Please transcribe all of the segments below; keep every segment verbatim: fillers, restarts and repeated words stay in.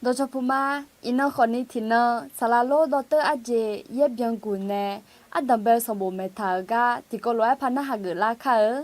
Dawqcawq puq ma. Iqnan khawfni tiqnan saqlaq lor dawrteur arjeq yaer byan guq nae, ardanq bae-eu sanqbof maeqtaq-euq gar tiqkawv lof-aer par narhaq geuflar kar-eu.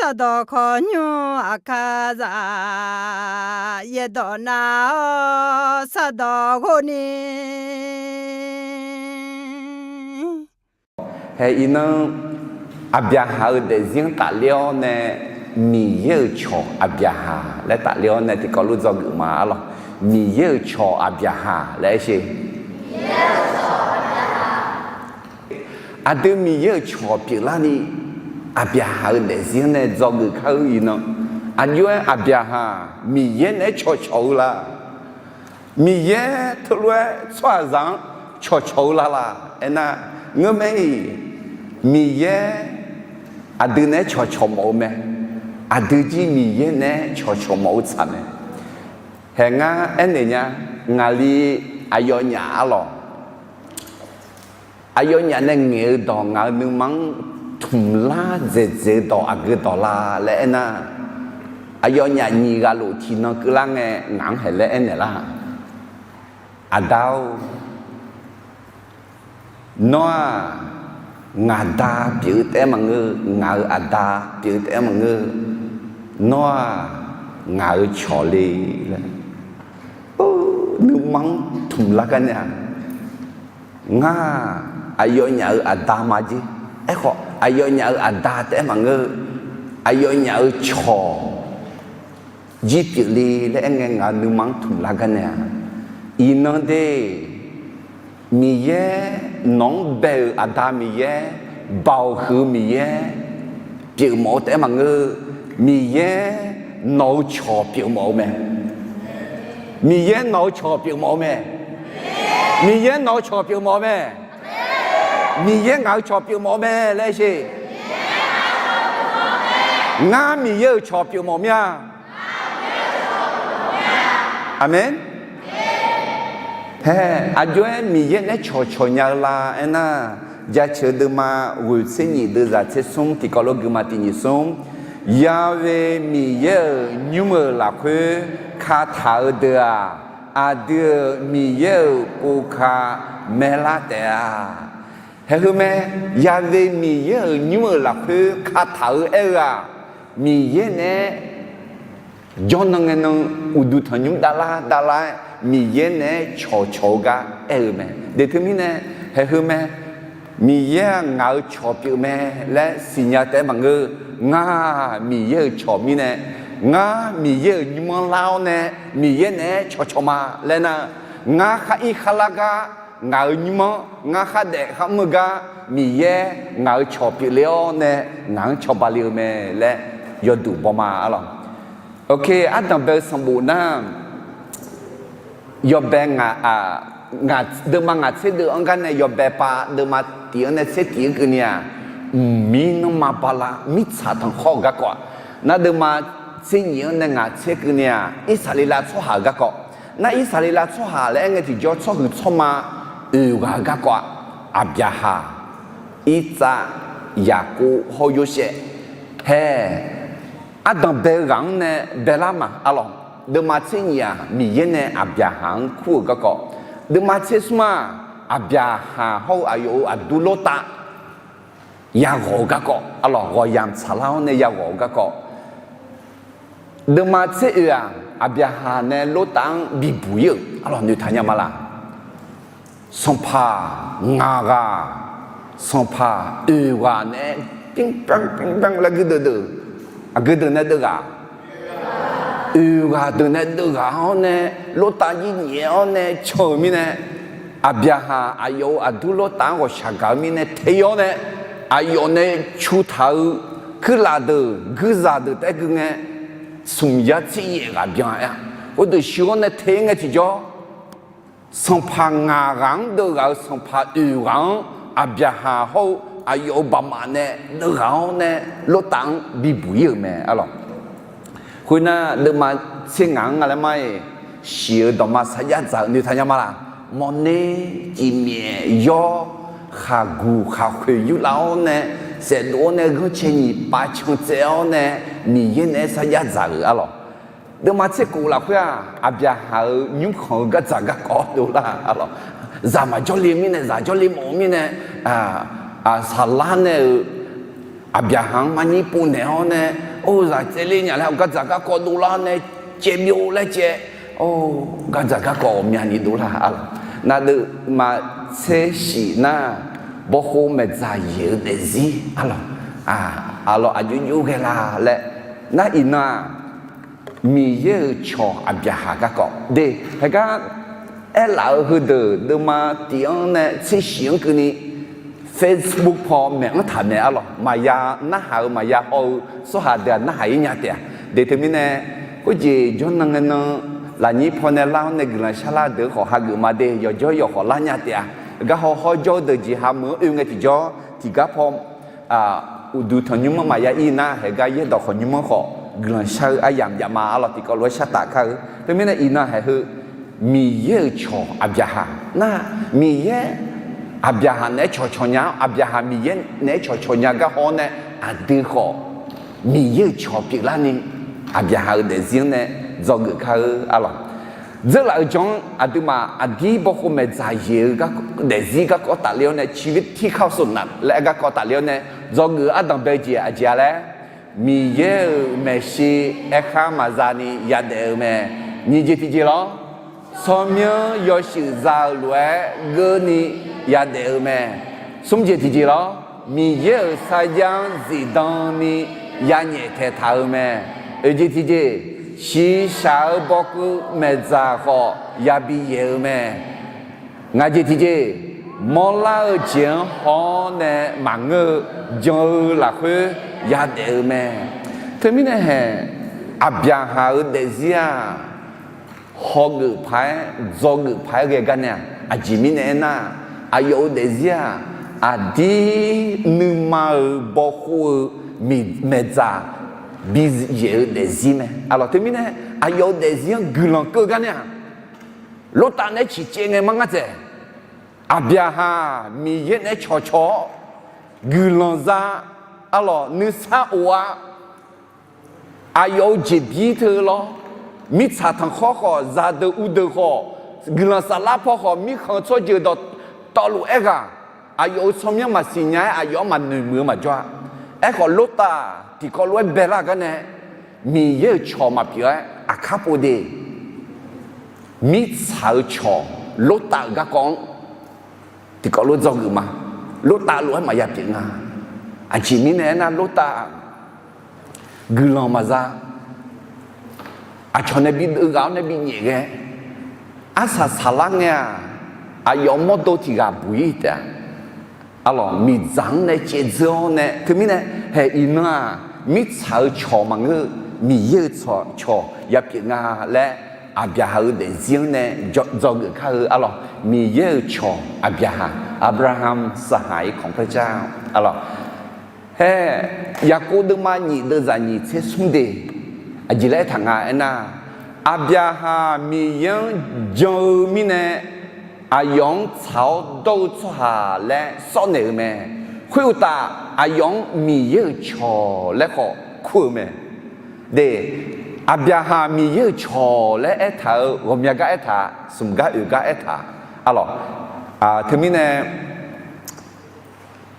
Sardawq khawqnymr aqkar zaq, yaerdawq nav-awr sardawq ghov ni. Hae iqnan, Aqbyaqhaq-euq daefzir-anr tafler-awr nae, Miqyaer-euq cawq Aqbyaqhaq laer tafler-awr nae tiqkawv lof dzawgeuf ma arlawq. Miqyaer-euq cawq Aqbyaqhaq laer aer sher. Aqdui Miqyaer-euq cawq pyeuflarni, Aqbyaqhaq-euq daefzir-anr nae dzawgeuf kar-eu iqnan, aqjox-aer Aqbyaqhaq Miqyaer naeq-aer cawqcawq-eu la? Miqyaer teulof-aer tsawrhaqzaq-anr cawqcawq-eu la laq? Aernar, ngeurmae-iq, Miqyaer aqdui naeq-aer cawqcawq mawf-eu mae. Aqdui jir Miqyaer naeq-aer cawqcawq mawf-eu tsaq mae. Hae ngar aernaeq nya, ngaqli aqyawfnyaf arlawq. Aqyawfnyaf nae ngaeq-eu dawq ngaq-euq nuima-anr tmqlar dzaeqdzaeq-eu dawq aqgeu dawq la laer aernar, aqyawfnyaf nyiq ghaq lof tiqnan keuvlar ngae ngaq-anr haeq laer aernaeq lar. Aqda-or, nawr-aq, ngaq da pyeuf-eu taef-aer maqngeur, ngaq-euq aqda pyeuf-eu taef-aer maqngeur, nawr-aq, ngaq-euq cawq le laer nuima-anr tmqlar gar nae-aq, ngar-aq, aqyawfnyaf-euq aqda ma jer. Aerkhawf, aqyawfnyaf-euq aqda taef-aer maqngeur, aqyawfnyaf-euq cawq jir pyeufle laer aerngae ngaq-euq nuima-anr tmqlar gar nae-aq, iqnan de, Miqyaer nawq-anr bae-euq aqda Miqyaer, Baoq huiq-eu Miqyaer pyeufmawf-eu taef-aer maqngeur, Miqyaer nawq-euq cawq pyeufmawf-eu mae. Miqyaer nawq-euq cawq pyeufmawf-eu mae. Miqyaer nawq-euq cawq pyeufmawf-eu mae. Miqyaer ngaq-euq cawq pyeufmawf-eu mae laer sher. Ngar Miqyaer-euq cawq pyeufmawf mir-a. Aqmeq. Hae, aqjox-aer Miqyaer naeq-aer cawqcawq nya-eu la aernar, Jaceuq deuvma ghoeq tser nyiq deuvzaq tser smr tiqkawv lof gui ma tiq nyiq smr. Ya've Miqyaer-euq nymr-euq lafkhoer kataq-eu deuq-aq, aqdui-euq Miqyaer-euq pov ka maerlar taef-a. Haeq heu mae, Ya've Miqyaer-euq nymr-euq lafkhoer kataq-eu aer-eu-aq, Miqyaer naeq-aer jawrnan ngae nan uqduq tanqnymr davlar davlar-aer Miqyaer naeq-aer cawqcawq-eu gar aer-eu mae. Deq teumirnae, haeq heu mae, Miqyaer-aq ngaq-euq cawq pyeuf mae laer siqnya taef-aer maqngeur. Ngar Miqyaer-euq cawq mirnae, ngar Miqyaer-euq nymr-anr lar-awr nae Miqyaer naeq-aer cawqcawq ma laer nar, ngar khar ir khar lar gar, ngaq-euq nymr-anr ngar khar daef khar mr-eu gar, Miqyaer ngaq-euq cawq pyeufle-awr nae ngaq-anr cawba le-eu mae laer yawduq baw ma arlawq. Oke, ardanq bae-eu sanqbof nar, yawbae ngaq, deuvma ngaq tser deuv-anr gar nae yawbae pav deuvma tiq-anr nae tser tiq-anr keuvni-aq, mqmir nanrma bala mirtsaq tanqkhawr-euq garkawv-aq, nar deuvma tser nyiq-anr nae ngaq tser keuvni-aq, Irsaqleqlav tsawrhaq-euq garkawv. Nar Irsaqleqlav tsawrhaq laer aer ngae tiqjawr tsawrhuiq tsawrma oeq ghaq-eu garkawv-aq, Aqbyaqhaq, Irtsav, Yaqkov hawr Yorsaev. Hae, ardanq bae-eu ghaq-anr nae baelar ma arlawq. Deuvma tser nyiq-aq, Miqyaer nae Aqbyaqhaq-anr kur-euq garkawv. Deuvma tser smr-aq, Aqbyaqhaq hawr-eu aqyawf-euq aqdur Lortav yaghawq-eu garkawv arlawq, ghawqyamq tsaqlar-awr nae yaghawq-eu garkawv. Deuvma tser oeq-aq, Aqbyaqhaq nae Lortav-anr bibuq ir-euq arlawq, noeqtaq nya ma laq. Sanqpaq ngaq ghaq, sanqpaq oeq ghaq nae-aer, pingbanq pingbanq laer guirdeuv deuq, aqgeu deuq nae deuv ghaq, oeq ghaq deuq nae deuv ghaq-awr nae, Lortav jir nyaef-awr nae can-euq mirnae, Aqbyaqhaq aqyawf-euq aqdur Lortav-anr ghawqshaq gaq-eu mirnae te-awr nae, aqyawf nae cu taq-eu kuirlaf deuq guirzaq deuq taef-aer gui ngae, smq yar tser yaef ghaq byan-a. Khoerdeuq shuir-awr nae te ngae tiqjawr, sanqpaq ngaq ghaq-anr deuv ghaq-euq sanqpaq oeq ghaq-anr Aqbyaqhaq hawr-eu aqyawf-euq baqmaf nae deuv ghaq-awr nae Lortav-anr bibuq ir-euq mae arlawq. Khoernar, deuvma tser ngaq-anr nga laer mar-iq, shiq-eu dawqma sarjax dzaq-eu noeqtaq nya ma laq. Mawrner, cifmyaef, yawr, khaqguq khaqkhoeq yurlav-awr nae, saefdov-awr nae ghanrcae nyiq pav can tsaev-awr nae, Miqyaer nae-aer sarjax dzaq-euq arlawq. Deuvma tser kof lafkhoer-aq, Aqbyaqhaq-euq nymrkhanq-eu gardzaq garkawv dovlar arlawq. Zaq maqjawr le mirnae, zaq jawrle mawf-eu mirnae, saqlar nae-euq Aqbyaqhaq-anr marnyir povnaeq-awr nae, or, zaq tsaevler nya laer, gar dzaq garkawv dovlar-awr nae, caevbyov laer caev, or, gar dzaq garkawv ghawqmyani dovlar-a lawq. Navdeuq maqtser shif nar, bawkhov maeqdzaq yaeq-eu daefzir-a lawq. Aqlawq aqjox jox ghae la laer, nar iqnan-aq, Miqyaer-euq cawq Aqbyaqhaq garkawv de, haegar aerlaf-eu heudeuq deuvma tiq-anr nae tser shif-anr keuvni Facebook paw maeq-anr taq maeq-a lawq. Maqya narhaq-eu maqya haw-eu tsawrhaq deuq-aq narhaq-ir nya taef-a. De teumirnae, khoerjeq jawrnan ngae nan, lafnyir pawnae lar-awr nae guiqlanq sharlar deuq-eu khawf hageuf ma de, yawqjawr yawkhawf lar nya taef-a. Garhaw hawr jawr-eu deuq jeqha meuq-anr oe ngae tiqjawr, tiqgar paw uqduq tanqnymr-anr maqya ir nar, haegar yaerdawq khawf nymr-anr khawf guiqlanq shar-eu aryamq jav ma-a lawq. Tiqkawv lof-aer shar taf kar-eu. Teumirnae iqnan haeq heu Miqyaer-euq cawq Aqbyaqhaq nar, Miqyaer Aqbyaqhaq naeq-aer cawqcawq nya-awr, Aqbyaqhaq Miqyaer naeq-aer cawqcawq nya gar haw-awr nae, aqdui khawf Miqyaer-euq cawq pyeuflarni, Aqbyaqhaq-euq daefzir-anr nae dzawgeuf kar-eu-a lawq. Dzeurlaf-euq jan-anr aqduimaf aqdir bawkhov maeqdzaq yaeq-eu daefzir garkawv tafler-awr nae, ciqbir tirkar sofnaf laer aer garkawv tafler-awr nae, dzawgeuf ardanqbae jeq aqjeq-a laer, Miqyaer-euq maeqshi aerkhar maqza ni yadaef-eu mae. Nyiq jeq tiqjeq lawr, tsawrmyanr yawshuif za-euq lof-aer geurni yadaef-eu mae. Smr jeq tiqjeq lawr, Miqyaer-euq sarjax-anr zifdan ni yanyaef taeqtaq-eu mae. Oeq jeq tiqjeq, shiqshaq-eu bawkeuv maeqdzaq khawf yabi yaeq-eu mae. Ngaq jeq tiqjeq, mawrlar-eu jeq-anr haw-awr nae maqngeur-eu jan-eu lafkhoer yadaef-eu mae. Teumirnae haeq, Aqbyaqhaq-euq daefzir-aq, hawgeuf paq-aer dzawgeuf paq-aer ghae gar nae-aq, aqjeq mirnae aernar, aqyawf-euq daefzir-aq, aqdir nuima-euq bawkhov-eu maeqdzaq biyaeq-eu daefzir mae. Aqlawq teumirnae, aqyawf-euq daefzir-anr guiqlanq keuv gar nae-aq, Lortav naeq-aer ciqcaev ngae mar ngar dzaeq. Aqbyaqhaq Miqyaer naeq-aer cawqcawq-awr, guiqlanq za, aqlawq nuisar of-a. Aqyawf-euq jeqbir teu lawr, mirtsaq tanqkhawr khawf, zaqdeuq uvdeuq khawf, guiqlanq saflar paw khawf, mirkhanq tsawrjeuq dawqtawvluf aerghaq, aqyawf-euq tsawrmyanr maqsiq nya-aer aqyawf-anr maqnoeq muiq-eu maqjawr-a. Aerkhawf Lortav tiqkawv lof-aer baelar gar nae, Miqyaer-euq cawq maqpyeuf-aer aqkar pov de. Mirtsaq-eu cawq, Lortav-euq garkawv-anr tiqkawv lof dzawgeuf ma. Lortav lof-aer maqya pyeuf nga. Aqjeq mirnae aernar, Lortav guiqlanq maqza. Aqcawq nae bi deuv ghaq-awr nae bi nyaef ghae, arsaq saqlar ngae-aq, aqyawf mawrdo tiq ghaq buq-ir taef-a. Aqlawq miqdzaq-anr nae caevdzeur-awr nae, teumirnae haeq iqnan-aq, mirtsaq-eu cawq maqngeur-eu, Miqyaer-euq cawq ya pyeuf nga laer, Aqbyaqhaq-euq daefzir-anr nae dzawgeuf kar-eu. Aqlawq Miqyaer-euq cawq Aqbyaqhaq, Abraham saqhaq-iq kanqpaer jar. Aqlawq hae, Yaqkov deuvma nyiq deuvzaq nyiq tser smr de, aqjeq laer aertaq nga aernar, Aqbyaqhaq Miqyaer-anr jan-eu mirnae, aqyawf-anr tsaq-awr dawr-eu tsawrhaq laer sawrnaeq-eu mae. Khoeruqtaf, aqyawf-anr Miqyaer-euq cawq laer khawf kur-eu mae. De, Aqbyaqhaq Miqyaer-euq cawq laer aertaq-eu ghawqmya gar aertaq, smq gar oeq gar aertaq. Aqlawq, teumirnae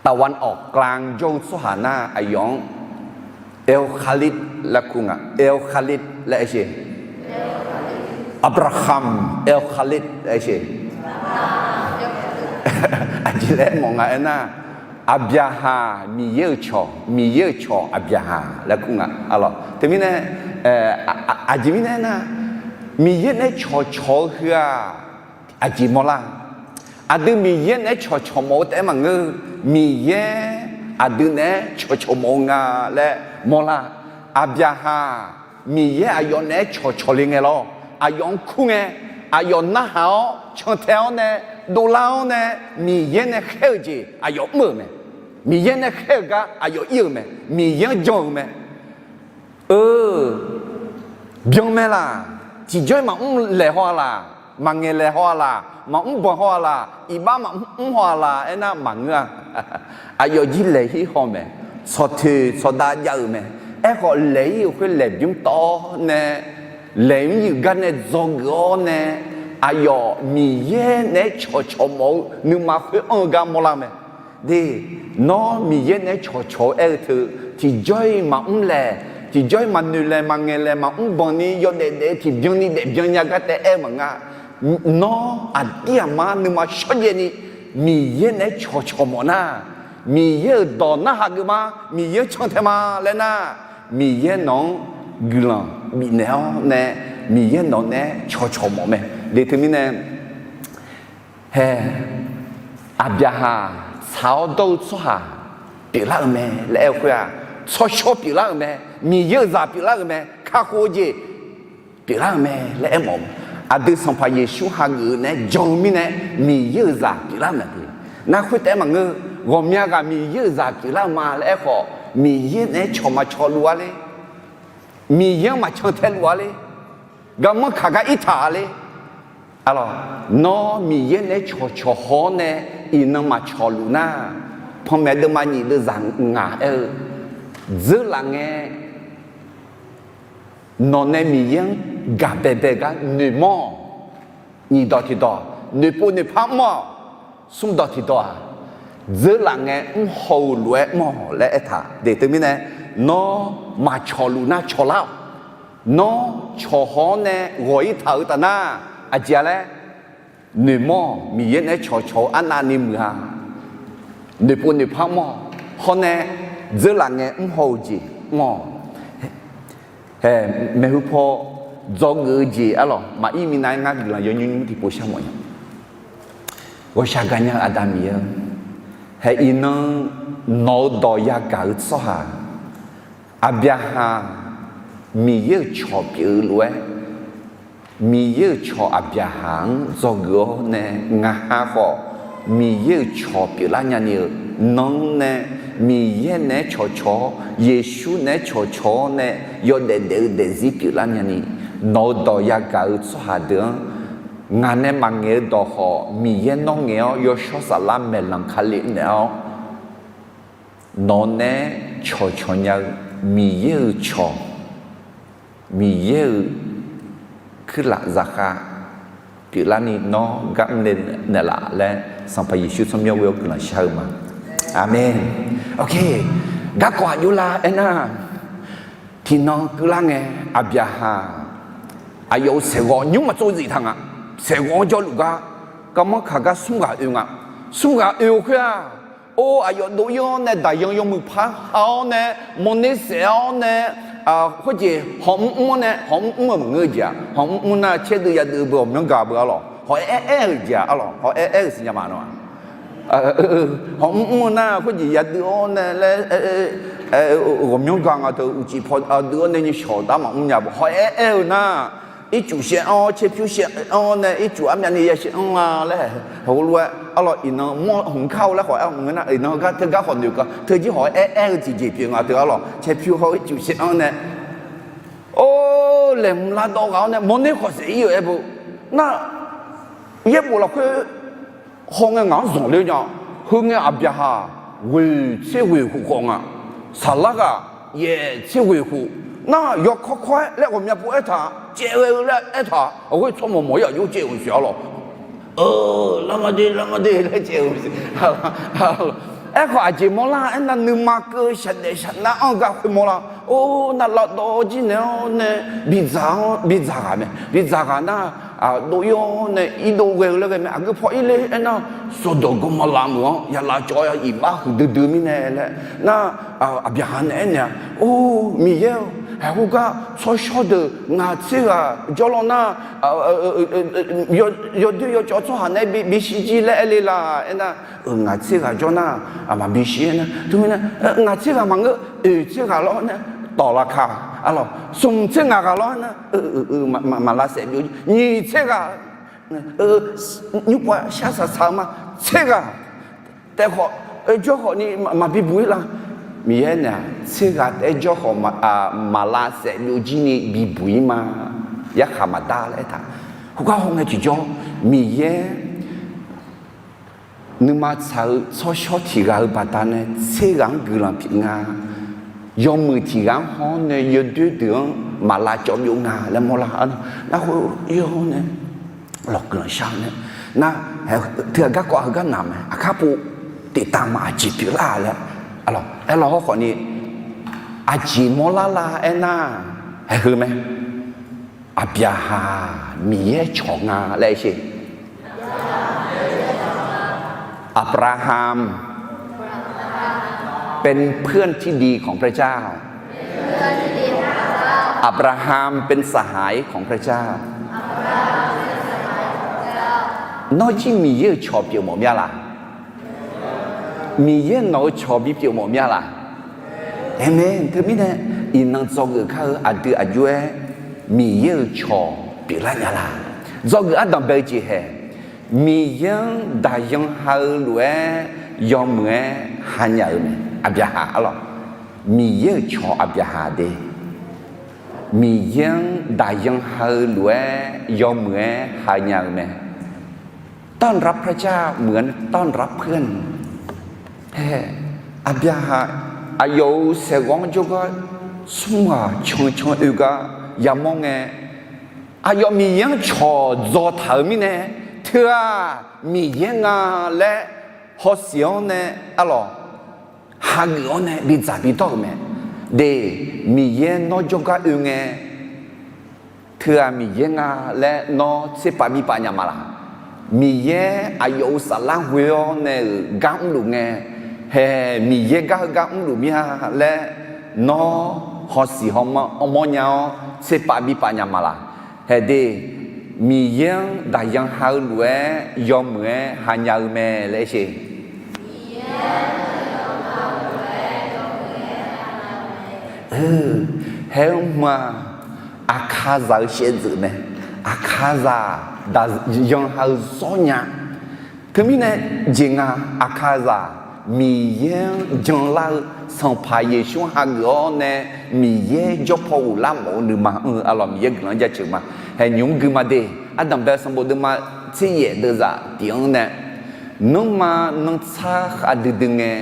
ตะวันออกกลาง jawr-eu tsawrhaq nar, aqyawf-anr เอลคาลิด laer kur nga. เอลคาลิด laer aer sher. อับราฮัม เอลคาลิด laer aer sher. Aqjeq laer mawf nga aernar, Aqbyaqhaq Miqyaer-euq cawq, Miqyaer-euq cawq Aqbyaqhaq laer kur nga. Aqlawq teumirnae, aqjeq mirnae aernar, Miqyaer naeq-aer cawqcawq-eu heu-aq, aqjeq mawrlar. Aqdui Miqyaer naeq-aer cawqcawq mawf-eu taef-aer maqngeur-eu, Miqyaer aqdui naeq-aer cawqcawq mawf-eu nga laer mawrlar. Aqbyaqhaq Miqyaer aqyawf naeq-aer cawqcawq le ngae lawr, aqyawf-anr kur ngae, aqyawf narhaq-awr cantae-awr nae, dovlar-awr nae, Miqyaer nae khaer-eu jeq aqyawf mr-euq mae. Miqyaer nae khaer-eu gar aqyawf ir-euq mae. Miqyaer-anr jan-euq mae. Eu, byan mae laq. Tiqjawr-iq maqmr laeq haw-a laq, maqngaeq laeq haw-a laq, maqmr banq haw-a laq, iqbax maqmr haw-a laq aernar maqngeur-a. Aqyawf jir laeq-ir haw mae. Tsawqtoeq tsawqdav jav-euq mae. Aerkhawf laeq-ir-euq khoer laeqbymr tawv-awr nae, laeqbymr yuf gar nae dzawgeuf-awr nae, aqyawf Miqyaer naeq-aer cawqcawq mawf-eu nuima khoer anr-eu gar mawrlar mae. De, nawr Miqyaer naeq-aer cawqcawq-eu aer-eu teu, tiqjawr-iq maqmr laeq, tiqjawr-iq maqnoeq laeq maqngaeq laeq maqmr banq ni yawdaef daef-eu tiqbyan ni daefbyan nya gar taef aer-eu maqnga. Nawr aqdir aqmar nuima shawrjaev ni Miqyaer naeq-aer cawqcawq mawf nar, Miqyaer-euq dawq narhaq geuf ma, Miqyaer-anr can tae ma laer nar, Miqyaer nawq-anr guiqlanq bifnaeq-awr nae, Miqyaer nawq naeq-aer cawqcawq mawf mae. De teumirnae, hae, Aqbyaqhaq tsaq-awr dawr-eu tsawrhaq pyeuflar-euq mae laer aer-eu khoer-aq, tsawrshawr pyeuflar-euq mae, Miqyaer-euq zaq pyeuflar-euq mae, kakhof-eu jeq pyeuflar-euq mae laer aermawf-eu. Aqdui Sanqpaq Yeqsur hageuf-eu naeq-aer jan-eu mirnae, Miqyaer-euq zaq pyeuflar-euq mae. Nar khoertaef-aer maqngeur, ghawqmya ghaq Miqyaer-euq zaq pyeuflar-eu ma laer aerkhawf, Miqyaer naeq-aer cawq maqcawq luf-a ler, Miqyaer-anr maqcan tae luf-a ler, garmanr kaq gar irtaq-a ler. Arlawq, nawr Miqyaer naeq-aer cawqcawq haw-awr nae iqnan maqcawq luf nar, panmaeq deuvma nyiq deuvzaq ngaq aer-eu, dzeurlaf ngae nawq nae Miqyaer-anr gaq baebae gar noeqmawr-awq. Nyiq dawq tiqdawq noeqpov noeqpar mr-awq. Smr dawq tiqdawq-aq, dzeurlaf ngae mr haw-eu lof-aer mr-awq laer aertaq. De teumirnae, nawr maqcawq luf nar cawqlar-awq. Nawr cawq haw-awr nae ghawq-ir taq-eu taf nar, aqjeq-a laer noeqmawr-awq. Miqyaer naeq-aer cawqcawq-eu arnavni muiq-a. Noeqpov noeqpar mr-awq. Hawr nae dzeurlaf ngae mr haw-eu jeq mr-awq. Hae, maeqhu paw dzawgeuf-eu jeq arlawq, maqir minav-aer ngar guiqlanq yawnymr nymr tiqpov shar mawf nya. Ghawqshaq gaqnya-eu Aqda Miqyaer-eu, hae, iqnan nawq-eu dawq yagaq-eu tsawrhaq Aqbyaqhaq Miqyaer-euq cawq pyeuf-eu lof-aer, Miqyaer-euq cawq Aqbyaqhaq-anr dzawgeuf-awr nae ngaq ha khawf Miqyaer-euq cawq pyeuflar nyani-eu, nan-anr nae Miqyaer naeq-aer cawqcawq-awr, Yeqsur naeq-aer cawqcawq-awr nae yawdaef daef-eu daefzir pyeuflar nyani, nawq-eu dawq yagaq-eu tsawrhaq deuq-anr, ngaq nae maqngaeq-eu dawq khawf Miqyaer nawr ngaeq-awr yawshawr saflar maeqlanq Kali naeq-awr nawq naeq-aer cawqcawq nya-eu Miqyaer-euq cawq, Miqyaer-euq kuirlaf zaqkhav pyeuflarni nawr gar mrle naeqlaf laer Sanqpaq Yeqsur tsawrmyanr ghoe-awr guiqlanq shar-eu ma. Aqmeq. Oke, garkawv aqjox la aernar, tiqnan keuvlar ngae Aqbyaqhaq aqyawf-euq saeqghawv nymr maqtsov zif taq nga. Saeqghawv-anr jawrluf gar garmanr kaq gar smr ghaq oe nga. Smr ghaq oe-eu khoer-aq, or, aqyawf dov-ir-awr nae daqyan yawmuiq par ha-awr nae, mawrner saef-awr nae, khoerjeq hawmr mr-awr nae, hawmr mr-eu maqngeur-eu jeq-aq, hawmr mr nar caerdeuv yadeuv beu ghawqmyanr gaq beu arlawq, hawq-aer aer-aer-eu jeq-aq arlawq, hawq-aer aer-eu siqnya ma nawr-aq, hawmr mr-eu nar khoerjeq yadeuv-awr nae laer, ghawqmyanr gaq nga teu uqcif paw deuv-awr nae nyiq shawq dar maqmr nya beu hawq-aer aer-eu nar, ircuf shaev-anr caerpyur shaev-anr nae ircuf armyavni ya shaev-anr nga laer, heulof-aer arlawq iqnan mawr hmq kar-eu laer khawf-aer maqngeur nar, iqnan gar teugar khawf noeq ka teujir hawq-aer aer-aer-eu tiqjeq pyeuf nga teu arlawq caerpyur hawr ircuf shaev-anr nae, or, laeqhmq lavdawv ghaq-awr nae mawrner khawf saef-ir-euq aer beu nar, yaerbof lafkhoer hawngae ngaq-anr zanqler nya. Heungae Aqbyaqhaq ghoeq tser ghoeq khof khawf nga. Saqlar ghaq yaef tser ghoeq khof nar, yawkawr kawr-aer laer ghawqmya pov aertaq, caev ghae-eu laer aertaq, aqghoer tsawrmawq mawq-ir aqjox caev-euq siq arlawq. Lavma de lavma de laer caev-euq siq. Aerkhawf aqjeq mawrlar aernar, nuima keuv shaqdaef shaqnar-anr gar khoermawr lar. Or, nar lavdawv jir naeq-awr nae bidzaq-anr bidzaq ghaq mae. Bidzaq ghaq nar, dov-ir-awr nae irdov ghae-eu laer ghae mae. Aqgeu paw irler aernar, sawqdawq gawrma lavmeuq-anr ya lavcawv-a iqbax huiqdui dui mirnae laer nar, Aqbyaqhaq nae aernaeq-a, Or, Miqyaer-or, haeqhu gar tsawrshawr deuq ngaq tser ghaq jawr law nar, yawdoer yawcawv tsawrhaq nae bisiq jir laer aer le laq aernar, ngaq tser ghaq jawr nar, maqbisiq aernar, teumirnae ngaq tser ghaq maqngeur, oeq tser ghaq lawr nae tawq laqka, arlawq smq tser ngaq ghaq lawr nar, maqlav saef byov, nyiq tser ghaq, nymr pav shar saq saq-eu ma, tser ghaq, taef khawf, jawr khawf ni maqbi buq-ir la. Miqyaer nae-aq, tser ghaq taef-aer jawr khawf maqlav saef byov jir ni bibuq-ir ma. Yarkhaq maqdar laer aertaq. Khoergar hawngae tiqjawr, Miqyaer nuima tsaq-eu tsawrshawr tiq ghaq-eu baqdanae tser ghaq-anr guiqlanq pyeuf nga. Yawmuiq tiq ghaq-anr haw-awr nae yawdoer deuq-anr maqlav cawv byov nga laer mawrlar. Nar khoer-awr nae lawq guiqlanq shar-eu nae, nar, teughaq garkawv heugar naq mae, aqkar pov tiqtav ma aqjeq pyeuflar laer, aerlawq hawrkhawf ni, aqjeq mawrlar la aernar, haeqheu mae. Aqbyaqhaq Miqyaer cawq nga laer sher. อับราฮัม เป็นเพื่อนที่ดีของพระเจ้า อับราฮัมเป็นสหายของพระเจ้า Nawr jir Miqyaer-euq cawq pyeuf mawf mya laq? Miqyaer nawq-eu cawq bipyeuf mawf mya laq? Aqmeq. Teumirnae iqnan dzawgeuf kar-eu aqdui aqjox-aer Miqyaer-euq cawq pyeuflar nya laq? Dzawgeuf ardanq bae-eu jeq haeq, Miqyaer-anr daqyan ha-eu lof-aer yawmuiq-aer hanya-eu mae. Aqbyaqhaq arlawq, Miqyaer-euq cawq Aqbyaqhaq de, Miqyaer-anr daqyan ha-eu lof-aer yawmuiq-aer hanya-eu mae. ต้อนรับพระเจ้า เหมือนต้อนรับเพื่อน Aqbyaqhaq aqyawf-euq saeqghawv-anr jawrgar smr ghaq cancan oe gar yamawr ngae, aqyawf Miqyaer-anr cawq dzaw taq-euq mirnae, teu-aq Miqyaer nga laer hawsiq-awr nae, arlawq, hageuf-awr nae bidzaq bidawr-euq mae. De, Miqyaer nawr jawrgar oe ngae, teu-aq Miqyaer nga laer nawr tserpav bipaf nya ma laq? Miqyaer aqyawf-euq saflar ghoe-awr nae-euq gar mrluf ngae, haeq Miqyaer gar heugar mrluf mir-a laer nawr hawsiq hawmawr nya-awr tserpav bipaf nya ma laq? Haeq de, Miqyaer-anr daqyan ha-eu lof-aer yawmuiq-aer hanya-eu mae laer sher. Haeq-eu hmq-aq, Aqkaqzaq-eu shaevdzeuf mae. Aqkaqzaq daqyan ha-eu zawr nya. Teumirnae jeq nga, Aqkaqzaq Miqyaer-anr janlar-eu Sanqpaq Yeqsur-anr hageuf-awr nae Miqyaer jawr paw ghoflar mawf-eu nuima mr-eu arlawq, Miqyaer guiqlanq-anr jaceuq ma. Haeq nymq-mr gui ma de, ardanq bae sanqbof deuvma tser yaef deuvzaq tiq-anr nae, nanrma nanrtsar khavdui dui ngae,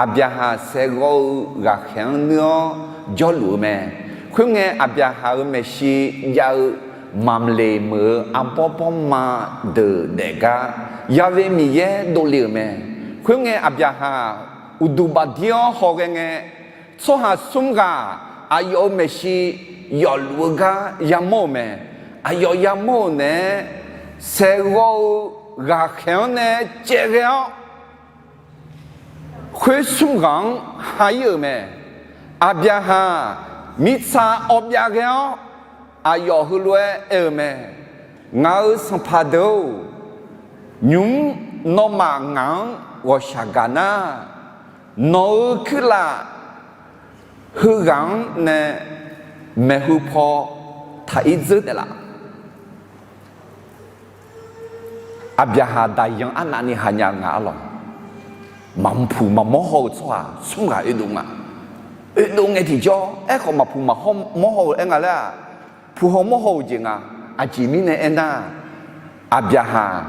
Aqbyaqhaq saeqghawv-eu ghaqkhaeq-anr nuir-awr jawrluf-eu mae. Khoerngae, Aqbyaqhaq-euq maeqshi jav-eu Mamqleq meuq-eu arbawr bawrma deuq daef gar Ya've Miqyaer dovle-euq mae. Khoerngae, Aqbyaqhaq uqduq bafdir-awr hawghae ngae, tsawrhaq smr ghaq aqyawf-euq maeqshi yawfluf-eu gar yamawr-euq mae. Aqyawf yamawr-euq naeq-aer, saeqghawv-eu ghaqkhaeq-anr nae caevghae-awr, khoer smr ghaq-anr ha-ir-euq mae. Aqbyaqhaq mirtsaq awv byav ghae-awr, aqyawf heulof-aer aer-eu mae. Ngaq-euq sanqpaq deuq-or, nymq-mr nawmaf ngaq-anr ghawqshaq gaq nar, nawq-euq kuirlaf heughaq-anr nae maeqhu paw taq-ir dzeur taef laf? Aqbyaqhaq daqyan arnavni hanya-eu nga arlawq. Maqpuq maqmawr haw-eu tsawrhaq smr ghaq oedov nga. Oedov ngae tiqjawr, aerkhawf maqpuq maqmawr haw-eu aer nga laer-aq, puq haw mawr haw-euq jeq nga. Aqjeq mirnae aernar, Aqbyaqhaq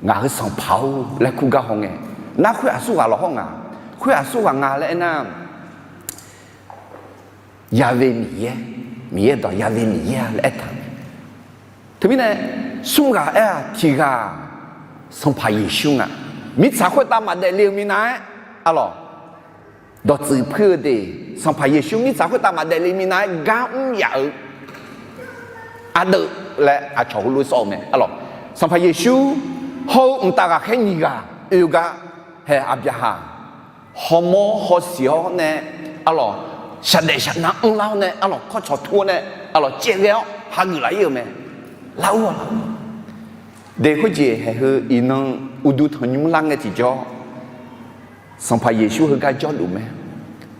ngaq-euq sanqpaq-or laer kur gar haw ngae, nar khoer aqsur ghaq lawqhawr nga. Khoer aqsur ghaq nga laer aernar, Ya've Miqyaer, Miqyaer dawq Ya've Miqyaer-a laer aertaq-euq mae. Teumirnae, smr ghaq aer-aq tiq ghaq Sanqpaq Yeqsur nga. Mirtsaq khoertav maqdaefle-eu minav-aer, arlawq, dawqtsuif puir-eu de, Sanqpaq Yeqsur mirtsaq khoertav maqdaefle minav-aer gar mr yaf-eu ardeuv laer aqcawq heulof sawr-eu mae, arlawq. Sanqpaq Yeqsur hawr-eu mqtav ghaqkhaer nyiq ghaq oe-eu gar, hae Aqbyaqhaq hawmawr hawsiq-awr nae, arlawq, shaqdaef shaqnav anrlar-awr nae, arlawq, kawrcawq tur-awr nae, arlawq, caevghae-awr hageuf laf-ir-euq mae. Lar-ur-awq. De khoerjeq haeqheu iqnan uqduq tanqnymr lar ngae tiqjawr, Sanqpaq Yeqsur heugar jawrluf mae.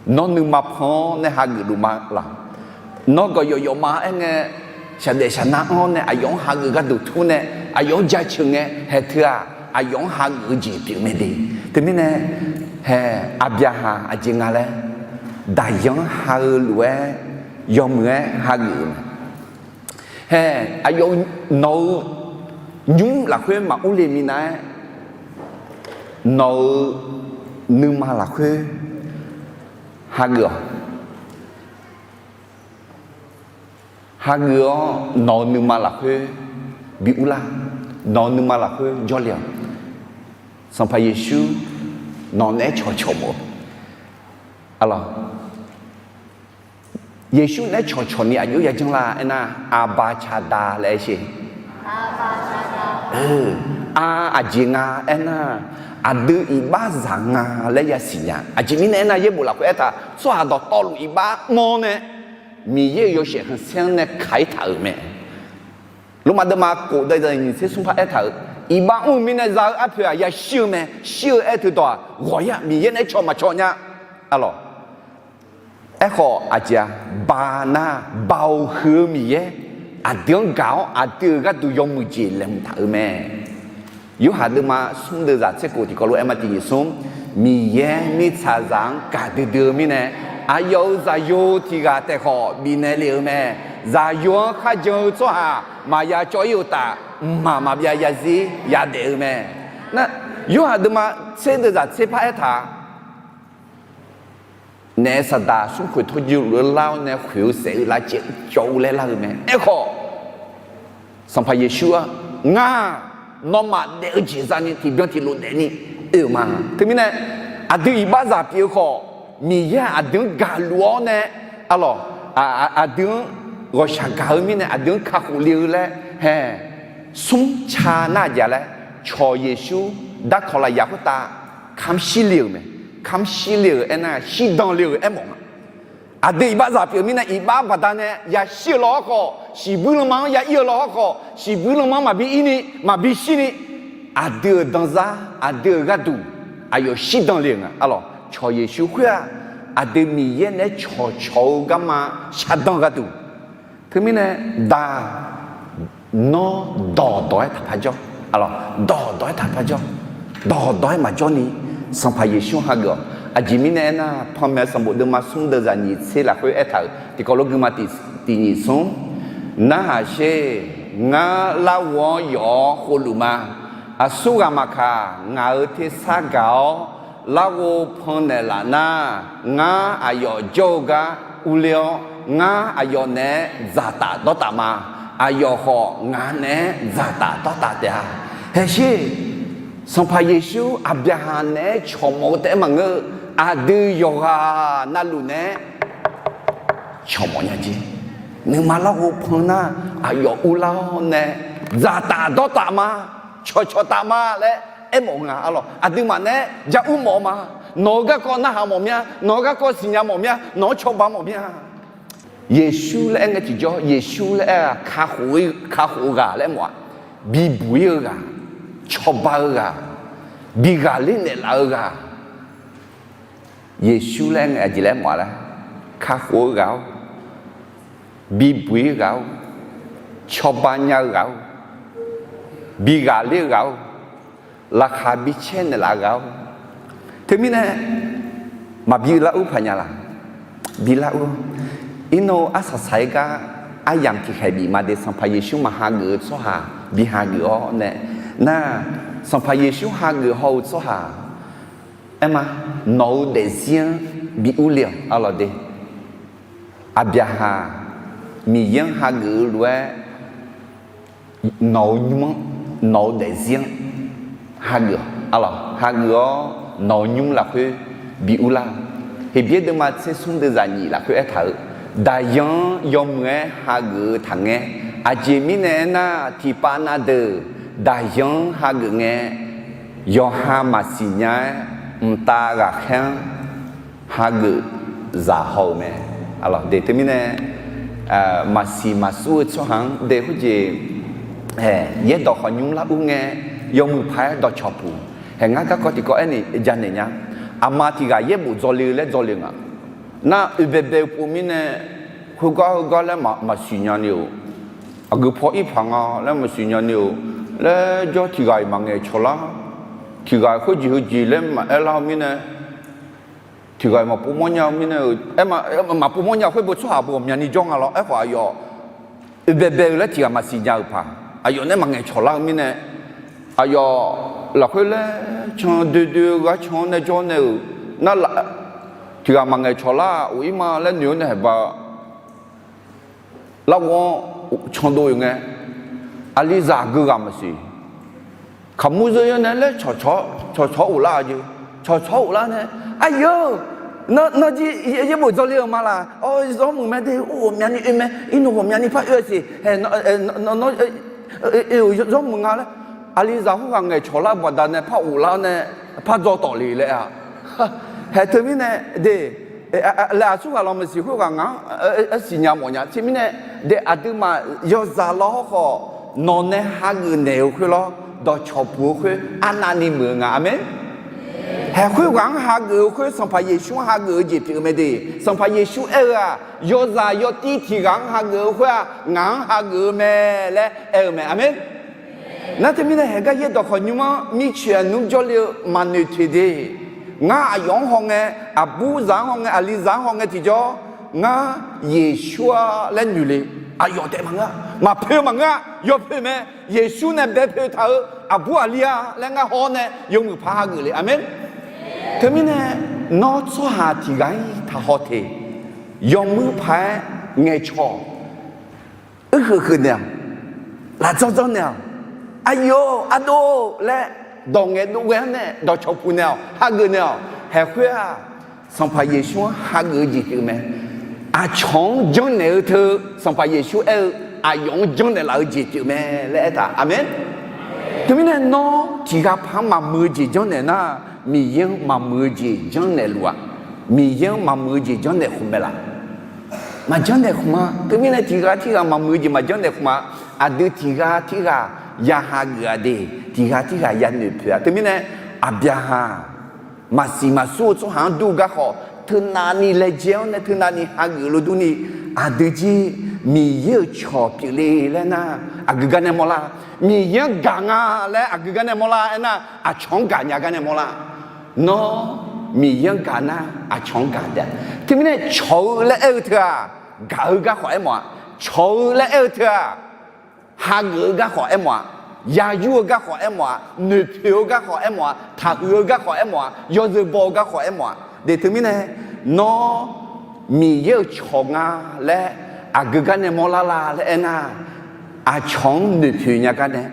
Nawr nuima pan-awr nae hageuf luf ma laq? Nawr gawqyawf yawfma aer ngae, shaqdaef shaqnav anr-awr nae aqyawf-anr hageuf gharduq tur nae, aqyawf-anr jaceuq ngae, haeq teu-aq, aqyawf-anr hageuf-eu jeq pyeuf mae de. Teumirnae, hae, Aqbyaqhaq aqjeq nga laer, daqyan-anr ha-eu lof-aer, yawmuiq-aer hageuf-eu mae. Hae, aqyawf nawq-eu nymr lafkhoer maqur le minav-aer, nawq-eu nuima lafkhoer hageuf-awq. Hageuf-awr nawq-eu nuima lafkhoer bi urlar. Nawq-eu nuima lafkhoer jawrle-awq. Sanqpaq Yeqsur Nawq naeq-aer cawqcawq mawf-eu, arlawq, Yeqsur naeq-aer cawqcawq ni aqjox yajanr lar aernar, Aqbaq Caqdaq laer aer sher. Ar, aqjeq nga aernar, aqdui iqbaxzaq nga laer yasiq nya. Aqjeq mirnae aernar, yaerbof lafkhoer aertaq, tsawrhaq dawqtawvluf iqbax mr-awr nae, Miqyaer-euq yawshaef khanqsaer-anr nae kaq-ir taq-euq mae. Lormav deuvma kof deuq nyiq tser smr par aertaq-euq, iqbax mr-eu mirnae za-eu arpoeq-aq yashir-eu mae. Shir-eu aer-eu teudawq-aq, ghawqya Miqyaer naeq-aer caw maqcaw nya. Arlawq, aerkhawf aqjeq-a, baq nar, Baoq huiq-eu Miqyaer aqdui-anr gaq-awr aqdui-euq gharduq yawmuiq jeq laeqhmq taq-euq mae. Yorhaq deuvma smr deuvzaq tser kof tiqkawv lof-aer ma tiq nyiq smr, Miqyaer mirtsaqzaq-anr gaqdui dui-eu mirnae, aqyawf-euq Zaqyo tiq ghaq taef khawf bifnaeq lef-eu mae. Zaqyo-anr kharjan-eu tsawrhaq maqya cawv-ir-eu uqtaf, mqmaq maqbyav yazir yadaef-eu mae. Nar, Yorhaq deuvma tser deuvzaq tser par aertaq, naef saqdaq smrkhoeq tawrjuluf-eu lar-awr nae khoeq-eu saef-eu lavcaev cawv-eu laer lar-eu mae. Aerkhawf, Sanqpaq Yeqsur-aq, Ngar, nawmaf daef-eu jeq zani tiqbyan tiqlof daefni oe-euq ma. Teumirnae, aqdui iqbaxzaq pyeuf-eu khawf, Miqyaer-aq aqdui-anr gaqluf-awr nae, arlawq, aqdui-anr ghawqshaq gaq-eu mirnae aqdui-anr kakhof le-eu laer hae. Smr ca nar aqjeq laer, cawq Yeqsur darkawq lafyaq khoertav kamq shir le-euq mae. Kamq shir le-euq aernar, shirdan le-euq aermawf nga. Aqdui iqbaxzaq pyeuf-eu mirnae, iqbax baqdanae yashir-eu law hawrkhawf, shiqbuir lanma-anr ya ir-eu law hawrkhawf, shiqbuir lanma-anr maqbi ir ni, maqbi shir ni, aqdui-euq danzar, aqdui-euq gharduq aqyawf shirdan le-euq nga. Arlawq, cawq Yeqsur khoer-aq, aqdui Miqyaer naeq-aer cawqcawq-eu garma shardan gharduq. Teumirnae, daq, nawr dawqdawq-aer taqpar jawr. Arlawq, dawqdawq-aer taqpar jawr. Dawqdawq-aer maqjawr ni, Sanqpaq Yeqsur hageuf-awq. Aqjeq mirnae aernar, Panmaeq sanqbof deuvma smr deuvzaq nyiq tser lafkhoer aertaq-euq tiqkawv lof guima tiq, tiq nyiq smr, Narhaq sher, ngar larghov-anr yawf-awr khovluf ma. Aqsur ghaq maqkaq, ngaq-euq tersar gaq-awr larghov pannaeq laf nar, ngar aqyawf jawr-eu gar urler-awr, ngar aqyawf naeq-aer dzaqtaf dawrtaf ma. Aqyawf khawf ngaq naeq-aer dzaqtaf dawrtaf taef-a. Haeqsher, Sanqpaq Yeqsur Aqbyaqhaq naeq-aer cawqmawf-eu taef-aer maqngeur-eu, aqdui yawqghaq navluf naeq-aer cawqmawf nya jeq. Nuima larghov pan nar, aqyawf urlar-awr nae dzaqtaf dawrtaf ma, cawqcawq taf ma laer aermawf nga. Arlawq, aqduimaf naeq-aer ja ur mawf-eu ma. Nawq-euq garkawv narhaq mawf mya, nawq-euq garkawv siqnya mawf mya, nawq-anr cawba mawf mya. Yeqsur laer aer ngae tiqjawr, Yeqsur laer aer-aq, kakhof-eu ghaq laer aermawf-a. Bibuq-ir-eu ghaq, cawba-eu ghaq, bi ghaqler naeqlaf-eu ghaq. Yeqsur laer aer ngae aqjeq laer aermawf-a laer, kakhof-eu ghaq-or, bibuq-ir ghaq-or, cawba nya-eu ghaq-or, bi ghaqler-eu ghaq-or, laqkhaq bi caer naeqlaf-eu ghaq-or. Teumirnae maqbi lar ur paq nya laq? Bi lar ur. Irnov arsaq saq-aer gar aryamq tiqkhaeq bif ma de, Sanqpaq Yeqsur maqhageuf-eu tsawrhaq bi hageuf-awr nae, nar, Sanqpaq Yeqsur hageuf haw-eu tsawrhaq aer ma, nawq-eu daefzir-anr bi urle-awq. Arlawq de, Aqbyaqhaq Miqyaer-anr hageuf-eu lof-aer, nawq-eu nymr-anr, nawq-eu daefzir-anr hageuf-awq. Arlawq, hageuf-awr nawq-eu nymr lafkhoer bi urlar-awq. Heqbyaer deuvma tser smr deuvzaq nyiq lafkhoer aertaq-eu, Daqyan-anr yawmuiq-aer hageuf-eu taqngaer. Aqjeq mirnae aernar, tiqpav na deuq Daqyan-anr hageuf ngae, yawqha maqsiq nya-aer mqtav ghaqkhaer-anr hageuf zaq haw-euq mae. Arlawq de, teumirnae maqsiq maqsur-eu tsawrhaq-anr de khoerjeq, yaerdawq khawf nymr lar ur ngae, yawmuiq paq-aer dawqcawq puq. Hae, ngar garkawv tiqkawv aernaeq janaeq nya. Aqma tiq ghaq yaerbof dzawle-eu laer dzawle-eu nga. Nar, oeq baebae-eu pov mirnae, khoergar heugar laer maqsiq nya ni-euq, aqgeu paw ir paq nga laer maqsiq nya ni-euq laer jawr, tiq ghaq-iq maqngaeq cawq lar. Tiq ghaq khoerjeq heujeq laer maqaer lar-eu mirnae, tiq ghaq-iq maqpov mawr nya-eu mirnae, aer, maqpov mawr nya khoer beu tsawrhaq beu ghawqmyani jawr nga lawr. Aerkhawf aqyawf oeq baebae-eu laer tiq ghaq maqsiq nya-euq paq, aqyawf nae maqngaeq cawq lar-eu mirnae, aqyawf lafkhoer laer can doe doe-eu gar can-awr nae jawr nae-euq nar, tiq ghaq maqngaeq cawq lar of ir ma laer noeq-awr nae haeq ba larghov-anr candov-euq ngae, aqlizaq geughaq maqsiq. Kaqmur zeur-anr nae laer cawqcawq-awr of lar-a jeq. cawqcawq-awr ghoflar nae, aqyawf, nawr jir yaerbof dzawle-euq ma laq? Awr, zawr muiq mae de, ghawqmyani oe mae, irnawq ghawqmyani par oe-a siq, nawr-eu zawr muiq nga laer, aqlizaq khoerghaq ngaeqcawq lar-eu baqdanae par ghoflar-awr nae par dzaw tawf le laer-a. Haeq teumirnae de, laeq aqsurghaq lawq maqsiq khoerghaq ngaq-anr arsiq nya mawf nya. Teumirnae de, aqduimaf yawzaq lawr hawrkhawf nawq nae hageuf naeq-euq khoer lawr, dawqcawq puq-eu khoer arnavni muiq-eu nga. Aqmeq. Haeq khoerghaq-anr hageuf-eu khoer Sanqpaq Yeqsur-anr hageuf-eu jeq pyeuf-eu mae de. Sanqpaq Yeqsur aer-eu-aq, yawzaq yawtiv tiq ghaq-anr hageuf-eu khoer-aq, ngaq-anr hageuf-eu mae laer aer-eu mae. Aqmeq. Nar teumirnae haeq gar yaerdawq khawf nymr-anr mircoeq aqnmr jawrle-eu maqnoeq toeq de. Ngar aqyawf-anr hawngae, aqburzaq-anr hawngae, aqlizaq-anr hawngae tiqjawr, ngar Yeqsur-a laer noeq le. Aqyawf taef maqngeur-a, maqpoeq maqngeur-a, yawpoeq mae. Yeqsur nae bae poeq taq-euq aqbur aqli-a laer ngar haw-awr nae yawmuiq paq hageuf le. Aqmeq. Teumirnae nawr tsawrhaq tiq ghaq-ir taqhaw teq, yawmuiq paq-aer ngaeqcawq, uirkheuq kheuq naeq-awq, lafdzawr dzawr naeq-awq, aqyawf ardov laer dawq ngaeqdov ghae-anr nae dawqcawq puq naeq-awq, hageuf naeq-awq. Haeq khoer-aq, Sanqpaq Yeqsur-anr hageuf-eu jeq pyeuf mae. Aqcawq-anr janrnaeq-eu teu Sanqpaq Yeqsur aer-eu aqyawf-anr janrnaeq laf-eu jeq pyeuf mae laer aertaq. Aqmeq. Teumirnae nawr tiq ghaq paq-anr maqmuiq-eu jeq janrnaeq nar, Miqyaer-anr maqmuiq-eu jeq janrnaeq luf-aq, Miqyaer-anr maqmuiq-eu jeq janrnaeq khmq mae laf? Maqjanrnaeq khmq-a. Teumirnae tiq ghaq tirghaq maqmuiq-eu jeq maqjanrnaeq khmq-a. Aqdui tiq ghaq tirghaq ya hageuf-a de, tiq ghaq tirghaq ya noeqpoeq-a. Teumirnae Aqbyaqhaq maqsiq maqsur-eu tsawrhaq-anr dur-eu garkhawf, teunavni laejae-awr nae teunavni hageuf lof durni, aqdui jir Miqyaer-euq cawq pyeufle laer nar, aqgeu gar nae mawrlar? Miqyaer-anr gaq nga laer aqgeu gar nae mawrlar aernar, aqcawq-anr gaqnya gar nae mawrlar? Nawr Miqyaer-anr gaq nar, aqcawq-anr gaq taef-a. Teumirnae cawq-eu laer aer-eu teu-aq, gaq-eu garkhawf aermawf-a. Cawq-eu laer aer-eu teu-aq, hageuf-eu garkhawf aermawf-a. Yayur-eu garkhawf aermawf-a. Noeqpoeq-eu garkhawf aermawf-a. Taqhuiq-eu garkhawf aermawf-a. Yawzeu baw-eu garkhawf aermawf-a. De teumirnae, nawr Miqyaer-euq cawq nga laer aqgeu gar nae mawrlar la laer aernar, aqcawq-anr noeqpoeq nya gar nae,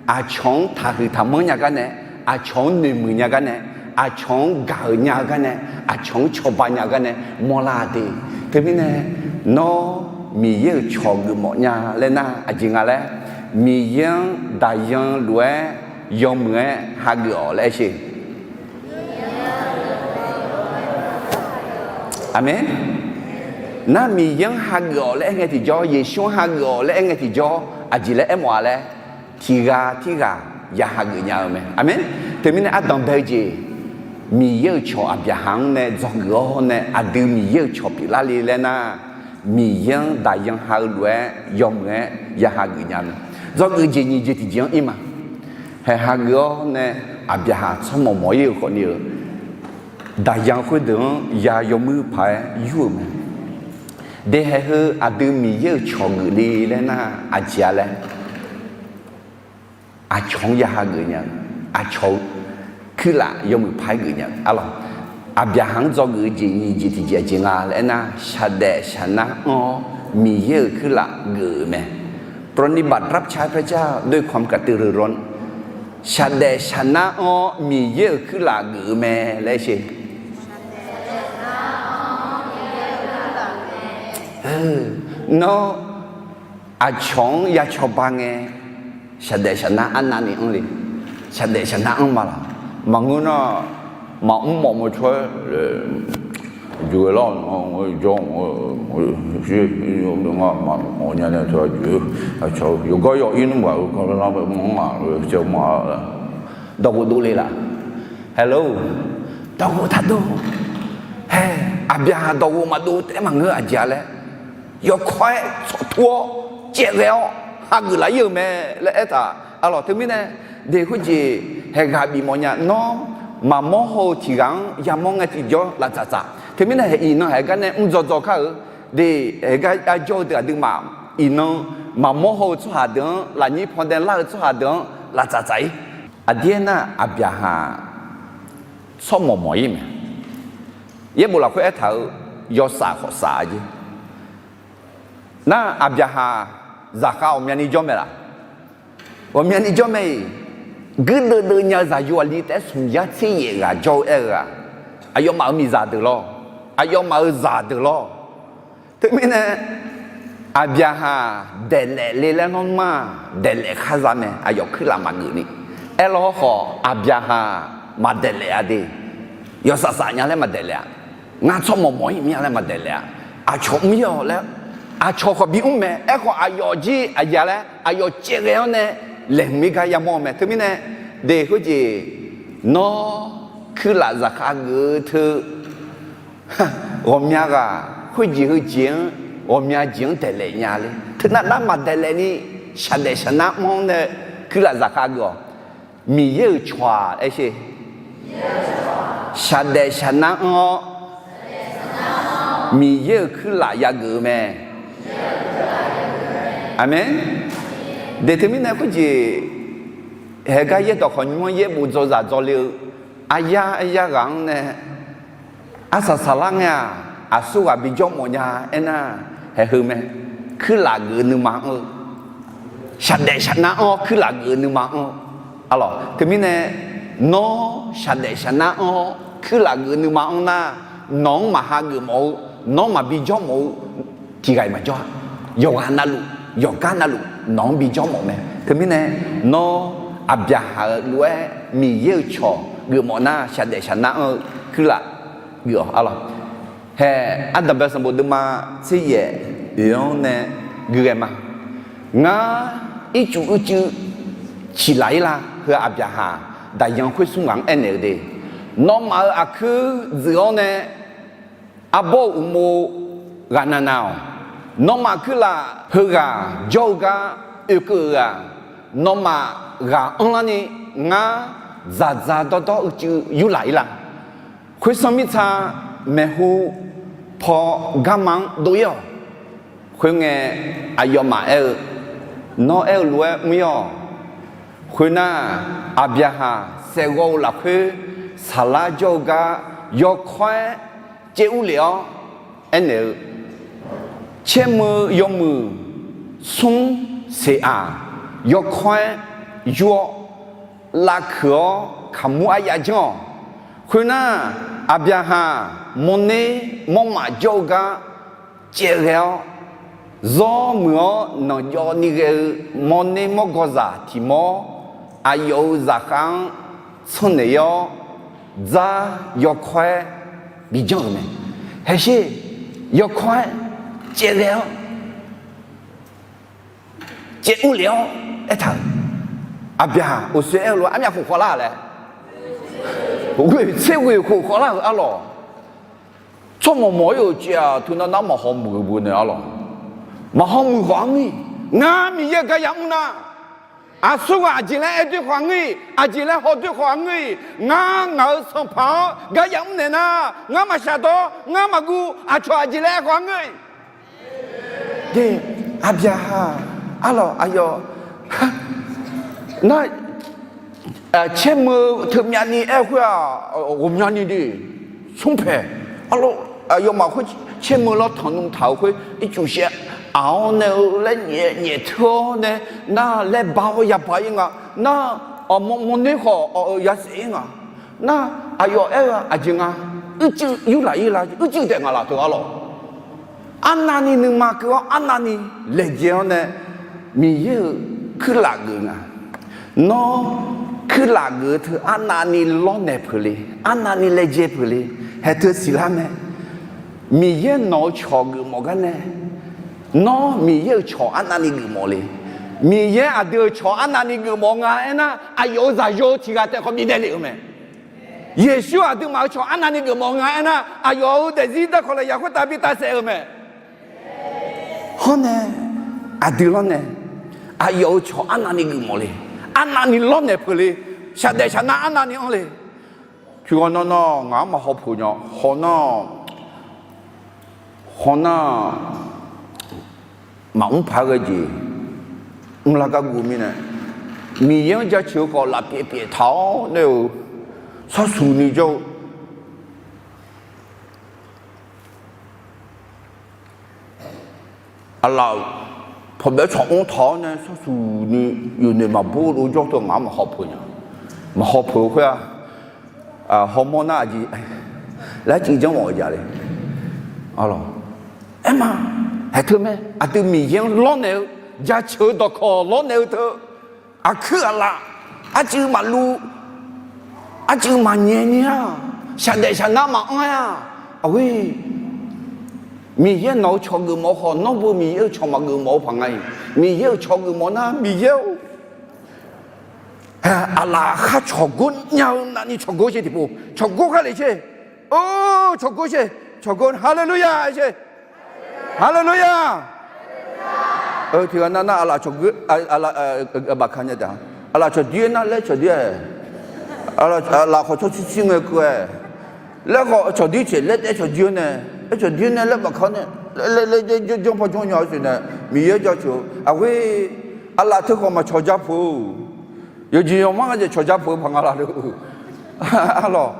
aqcawq-anr taqhuiq taqmanr nya gar nae, aqcawq-anr noeqmuiq nya gar nae, aqcawq-anr gaq-euq nya-eu gar nae, aqcawq-anr cawba nya-eu gar nae mawrlar de. Teumirnae, nawr Miqyaer-euq cawq geufmawf nya laer nar aqjeq nga laer, Miqyaer-anr daqyan lof-aer yawmuiq-aer hageuf-awq laer aer sher. Aqmeq. Nar Miqyaer-anr hageuf-awq laer aer ngae tiqjawr, Yeqsur-anr hageuf-awq laer aer ngae tiqjawr, aqjeq laer aermawf-a laer, tiq ghaq tirghaq ya hageuf nya-eu mae. Aqmeq. Teumirnae ardanq bae-eu jeq, Miqyaer-euq cawq Aqbyaqhaq-anr nae dzawgeuf-awr nae aqdui Miqyaer-euq cawq pyeuflar le laer nar, Miqyaer-anr daqyan ha-eu lof-aer yawmuiq-aer ya hageuf nya mae. Dzawgeuf jeq nyiq jeq tiqjeq-anr ir ma. Haeq hageuf-awr nae Aqbyaqhaq tsawrmawq mawq-ir-euq khawfni-eu daqyan khoerdeuq-anr ya yawmuiq paq-aer yur-euq mae. Daehaeq heu aqdui Miqyaer-euq cawq geufle laer nar aqjeq-a laer, aqcawq-anr ya hageuf nya-eu, aqcawq-eu kuirlaf yawmuiq paq-aer geuf nya-eu arlawq. Aqbyaqhaq-anr dzawgeuf-eu jeq nyiq jeq tiqjeq aqjeq nga laer aernar, shaqdaef shaqnar anr-awr Miqyaer-euq kuirlaf geuf-euq mae. ปรนนิบัติรับใช้พระเจ้าด้วยความกระตือรือร้น shaqdaef shaqnar anr-awr Miqyaer-euq kuirlaf geuf-eu mae laer sher. Nawr aqcawq-anr ya cawba ngae, shaqdaef shaqnar arnavni anr le. Shaqdaef shaqnar anr ma laq? Maqngeur nar, maqmr mawf mawr cawr-aer, jov-aer lar-awq, jawr-awq, nya nae taq jov-aer, aqcawq yawqgar yawq ir nmr ghaq-eu gar lar-aer mr ngaq-eu caev ma. Dawqghof dov le laf? Hello, dawqghof taq dov. Hae, Aqbyaqhaq dawqghof maqdov taef-aer maqngeur aqjeq-a laer, yawkawr-aer tsawqtur-awr caev ghae-awr hageuf laf-ir-euq mae laer aertaq. Arlawq teumirnae, de khoerjeq haeq ghaq bif mawf nya. Nawr maqmawr haw-eu tiq ghaq-anr yamawr ngae tiqjawr laf tsaf tsaf. Teumirnae haeq iqnan haeq gar nae mr dzaw dzaw kar-eu, de, haeq gar arjawr-eu deuq aqduimaf iqnan maqmawr haw-eu tsawrhaq deuq-anr, lafnyir paw dae lar-eu tsawrhaq deuq-anr laf tsaf tsaf-ir. Aqdir aernar, Aqbyaqhaq tsawrmawq mawq-ir mae. Yaerbof lafkhoer aertaq-euq yawsaf khawf saf-a jeq. Nar Aqbyaqhaq zaqkhav ghawqmyani jawr mae laf? Ghawqmyani jawr mae-iq. guirdeuv deuv nya-eu zaqyo aqli taef-aer smq yar tser yaef ghaq jawr-eu aer-eu-aq, aqyawfmaf-euq miqzaq deuq lawr, aqyawfmaf-euq zaqdeuq lawr. Teumirnae, Aqbyaqhaq daeqlaef le laer nawr mar-aq, daeqlaef khar za mae, aqyawf kuirlaf maqgeuf ni. Aerlawr khawf, Aqbyaqhaq maqdaeqlaef-a de. Yawsaf saf nya laer maqdaeqlaef-a. Ngar tsawrmawq mawq-ir mya laer maqdaeqlaef-a. Aqcawq mr-ir-awq laer, aqcawq khawf bimr mae. Aerkhawf, aqyawf jir aqyawf laer aqyawf caevghae-awr nae laeqhmq-ir gar yamawr-eu mae. Teumirnae, de khoerjeq, nawr kuirlaf zaqkhav geuf-eu teu ghawqmya ghaq khoerjeq heujeq-anr, ghawqmya jeq-anr daeqlaef nya le. Teunav nar maqdaeqlaef ni, shaqdaef shaqnar anr-awr nae kuirlaf zaqkhav geuf-awq. Miqyaer-euq cawq-aq, aer sher, shaqdaef shaqnar anr-awr, Miqyaer-euq kuirlaf yageuf-eu mae. Aqmeq. De teumirnae khoerjeq, haegar yaerdawq khawf nymr-anr yaerbof dzawzaq dzawle-eu aryar aryar ghaq-anr nae arsaq saqlar ngae-aq, aqsurghaq bijawr mawf nya aernar, haeq heu mae. Kuirlaf geuf-eu nuima anr-eu, shaqdaef shaqnar anr-awr kuirlaf geuf-eu nuima anr-eu. Arlawq, teumirnae, nawr shaqdaef shaqnar anr-awr kuirlaf geuf-eu nuima anr nar, nawq-anr maqha geufmawf-eu, nawr maqbi jawr mawf-eu tiqghaq-iq maqjawr-a. Yawqghaq navluf, yawqgar navluf nawq-anr bi jawr mawf mae. Teumirnae, nawr Aqbyaqhaq-eu lof-aer Miqyaer-euq cawq geufmawf nar, shaqdaef shaqnar anr-eu kuirlaf geuf-awq. Arlawq, hae, ardanqbae sanqbof deuvma tser yaef oeq-anr nae gui ghae ma. Ngar ircuf uicuiv ciqlaq-ir la. Heu Aqbyaqhaq daqyan khoer smr ghaq-anr aernaeq-eu de, nawmaf-euq aqkuir dzuif-awr nae arbawr-euq uqmov ghaq navnav-awq. Nawmaf kuirlaf heughaq jawr-eu gar oekeuv-euq-aq, nawmaf ghaq anrlarni ngar dzaqdzaq dawrdawr uicuiv yurlaq-ir la. Khoersanr mirtsa maeqhu paw garma-anr dov-ir-awq. Khoerngae, aqyawfmaf aer-eu, nawr aer-eu lof-aer mr-ir-awq. Khoernar, Aqbyaqhaq saeqghawv-eu lafkhoer saqlar jawr-eu gar yawkawr-aer caev urlef-awr aernaeq-eu, caermeu yawmuiq smr seq-aq, yawkawr-aer yur-awr lavkeuq-awr kaqmur aryav janr-awq. Khoernar, Aqbyaqhaq mawrner mawrmaf jawr-eu gar caevghae-awr, zawr muiq-awr nanqjawv ni ghae-eu mawrner mawrgawzaq tiq mawr aqyawf-euq zaqkhav-anr tsanrnaeq-awr, dzar yawkawr-aer bijanr-euq mae. Haeq sher, yawkawr-aer caevghae-awr caev urlef-awr aertaq-euq. Aqbyaqhaq uqsoer aer-eu lof-aer armyav khof khawvlar-a laer, ghoeq tser ghoeq khof khawvlar-euq arlawq. Tsawrmawq mawq-ir-euq caev-aq, teunav nar maqhaw muiq-eu beu nae arlawq. Maqhaw muiq khawf-anr ngeur-iq, ngar Miqyaer-euq gar yamr nar, aqsurghaq aqjeq laer aer doer khawf-anr ngeur-iq, aqjeq laer haw doer khawf-anr ngeur-iq, ngar ngaq-euq sanqpaq-anr gar yamr naeq nar, ngar maqshaq dawr, ngar maqguv, aqcawq aqjeq laer aer khawf-anr ngeur-iq. De, Aqbyaqhaq, arlawq aqyawf, nar, caermeu teumyavni aer-eu khoer-aq, ghawqmyani de, smrpaeq, arlawq, aqyawfmaf khoer caermeu lawr tanqnymr taq-euq khoer ircuf shaev aq-awr nae-eu laer nyaef nyaef teu-awr nae, nar laer ba-awr yaba-ir nga, nar, mawrner khawf awq-euq yasaef-ir nga, nar, aqyawf aer-eu aqjeq nga, uicuiv yurlaq-ir la, uicuiv taef ngaq laf teu arlawq. Arnavni nuima keuv-awr arnavni laejae-awr nae Miqyaer-euq kuirlaf geuf nga. Nawr kuirlaf geuf-eu teu arnavni lawrnaeq peuq le, arnavni laejae peuq le, haeq teu siqlar mae. Miqyaer nawq-eu cawq geufmawf gar nae, nawr Miqyaer-euq cawq arnavni geufmawf le. Miqyaer aqdui-euq cawq arnavni geufmawf nga aernar, aqyawf-euq zaqyo tiq ghaq taef khawf bifnaeq lef-eu mae. Yeqsur aqduimaf-euq cawq arnavni geufmawf nga aernar, aqyawf-euq daefzir darkawq lafyaq khoertav bi tavsaef-euq mae. Hawr nae, aqdui lawrnae, aqyawf-euq cawq arnavni geufmawf le, arnavni lawrnaeq peuq le, shaqdaef shaqnar arnavni anr le. Tiqghaq nan nan ngaq-anr maqhaw peuq nya, haw nar, haw nar, maqmr paq-aer ghae jeq mrlar gar guv mirnae, Miqyaer-anr jaceuq-eu khawf lafpyaeq pyaeq taq-awr nae-euq, sarsuq ni jawr-eu aqlaf-euq pawqbaef tsawq mr taq-awr nae sarsuq ni yawqnaeq maqbur-eu jawr teu ngaq-anr maqhaw peuq nya. Maqhaw peuq-eu khoer-aq, hawmawr nar aqjeq laer civ janr mawf-eu jaq le. Aerma, haeq teu mae, aqdui Miqyaer-anr lawrnaeq-eu, jaceuq-eu dawqkawq lawrnaeq-eu teu, aqkuir aqlaf, arcuiv maqluv, arcuiv maqnyae nyae-a, shaqdaef shaqnar maqanr-a. Aqghoer, Miqyaer nawq-eu cawq geufmawf-eu khawf, nawr beu Miqyaer-euq cawq maqgeufmawf-eu paq nga-iq. Miqyaer-euq cawq geufmawf nar, Miqyaer-or, aqlaf khar cawqgor nya-eu navni cawqgor sher tiqpov, cawqgor khar lef sher. Or, cawqgor sher, cawqgor, haleluya sher. Haleluya. Tiqghaq nav nar aqlaf cawqgor, bafka nya taef, aqlaf cawqdir-aer nar laer cawqdir-aer, aqlaf khawf tsawrtsir tsir ngae keuv-aer, laer khawf cawqdir teq laer taef-aer cawqdir-awr nae, aer cawqdir nae laer bafka nae, laer janr paw janr nya-eu siq nae, Miqyaer jaceuq-eu aqghoer, aqlaf teu khawf maqcawq ja peuq-eu, yawqjeq yawqmar nga jeq cawq ja peuq-eu paq nga la le. Arlawq,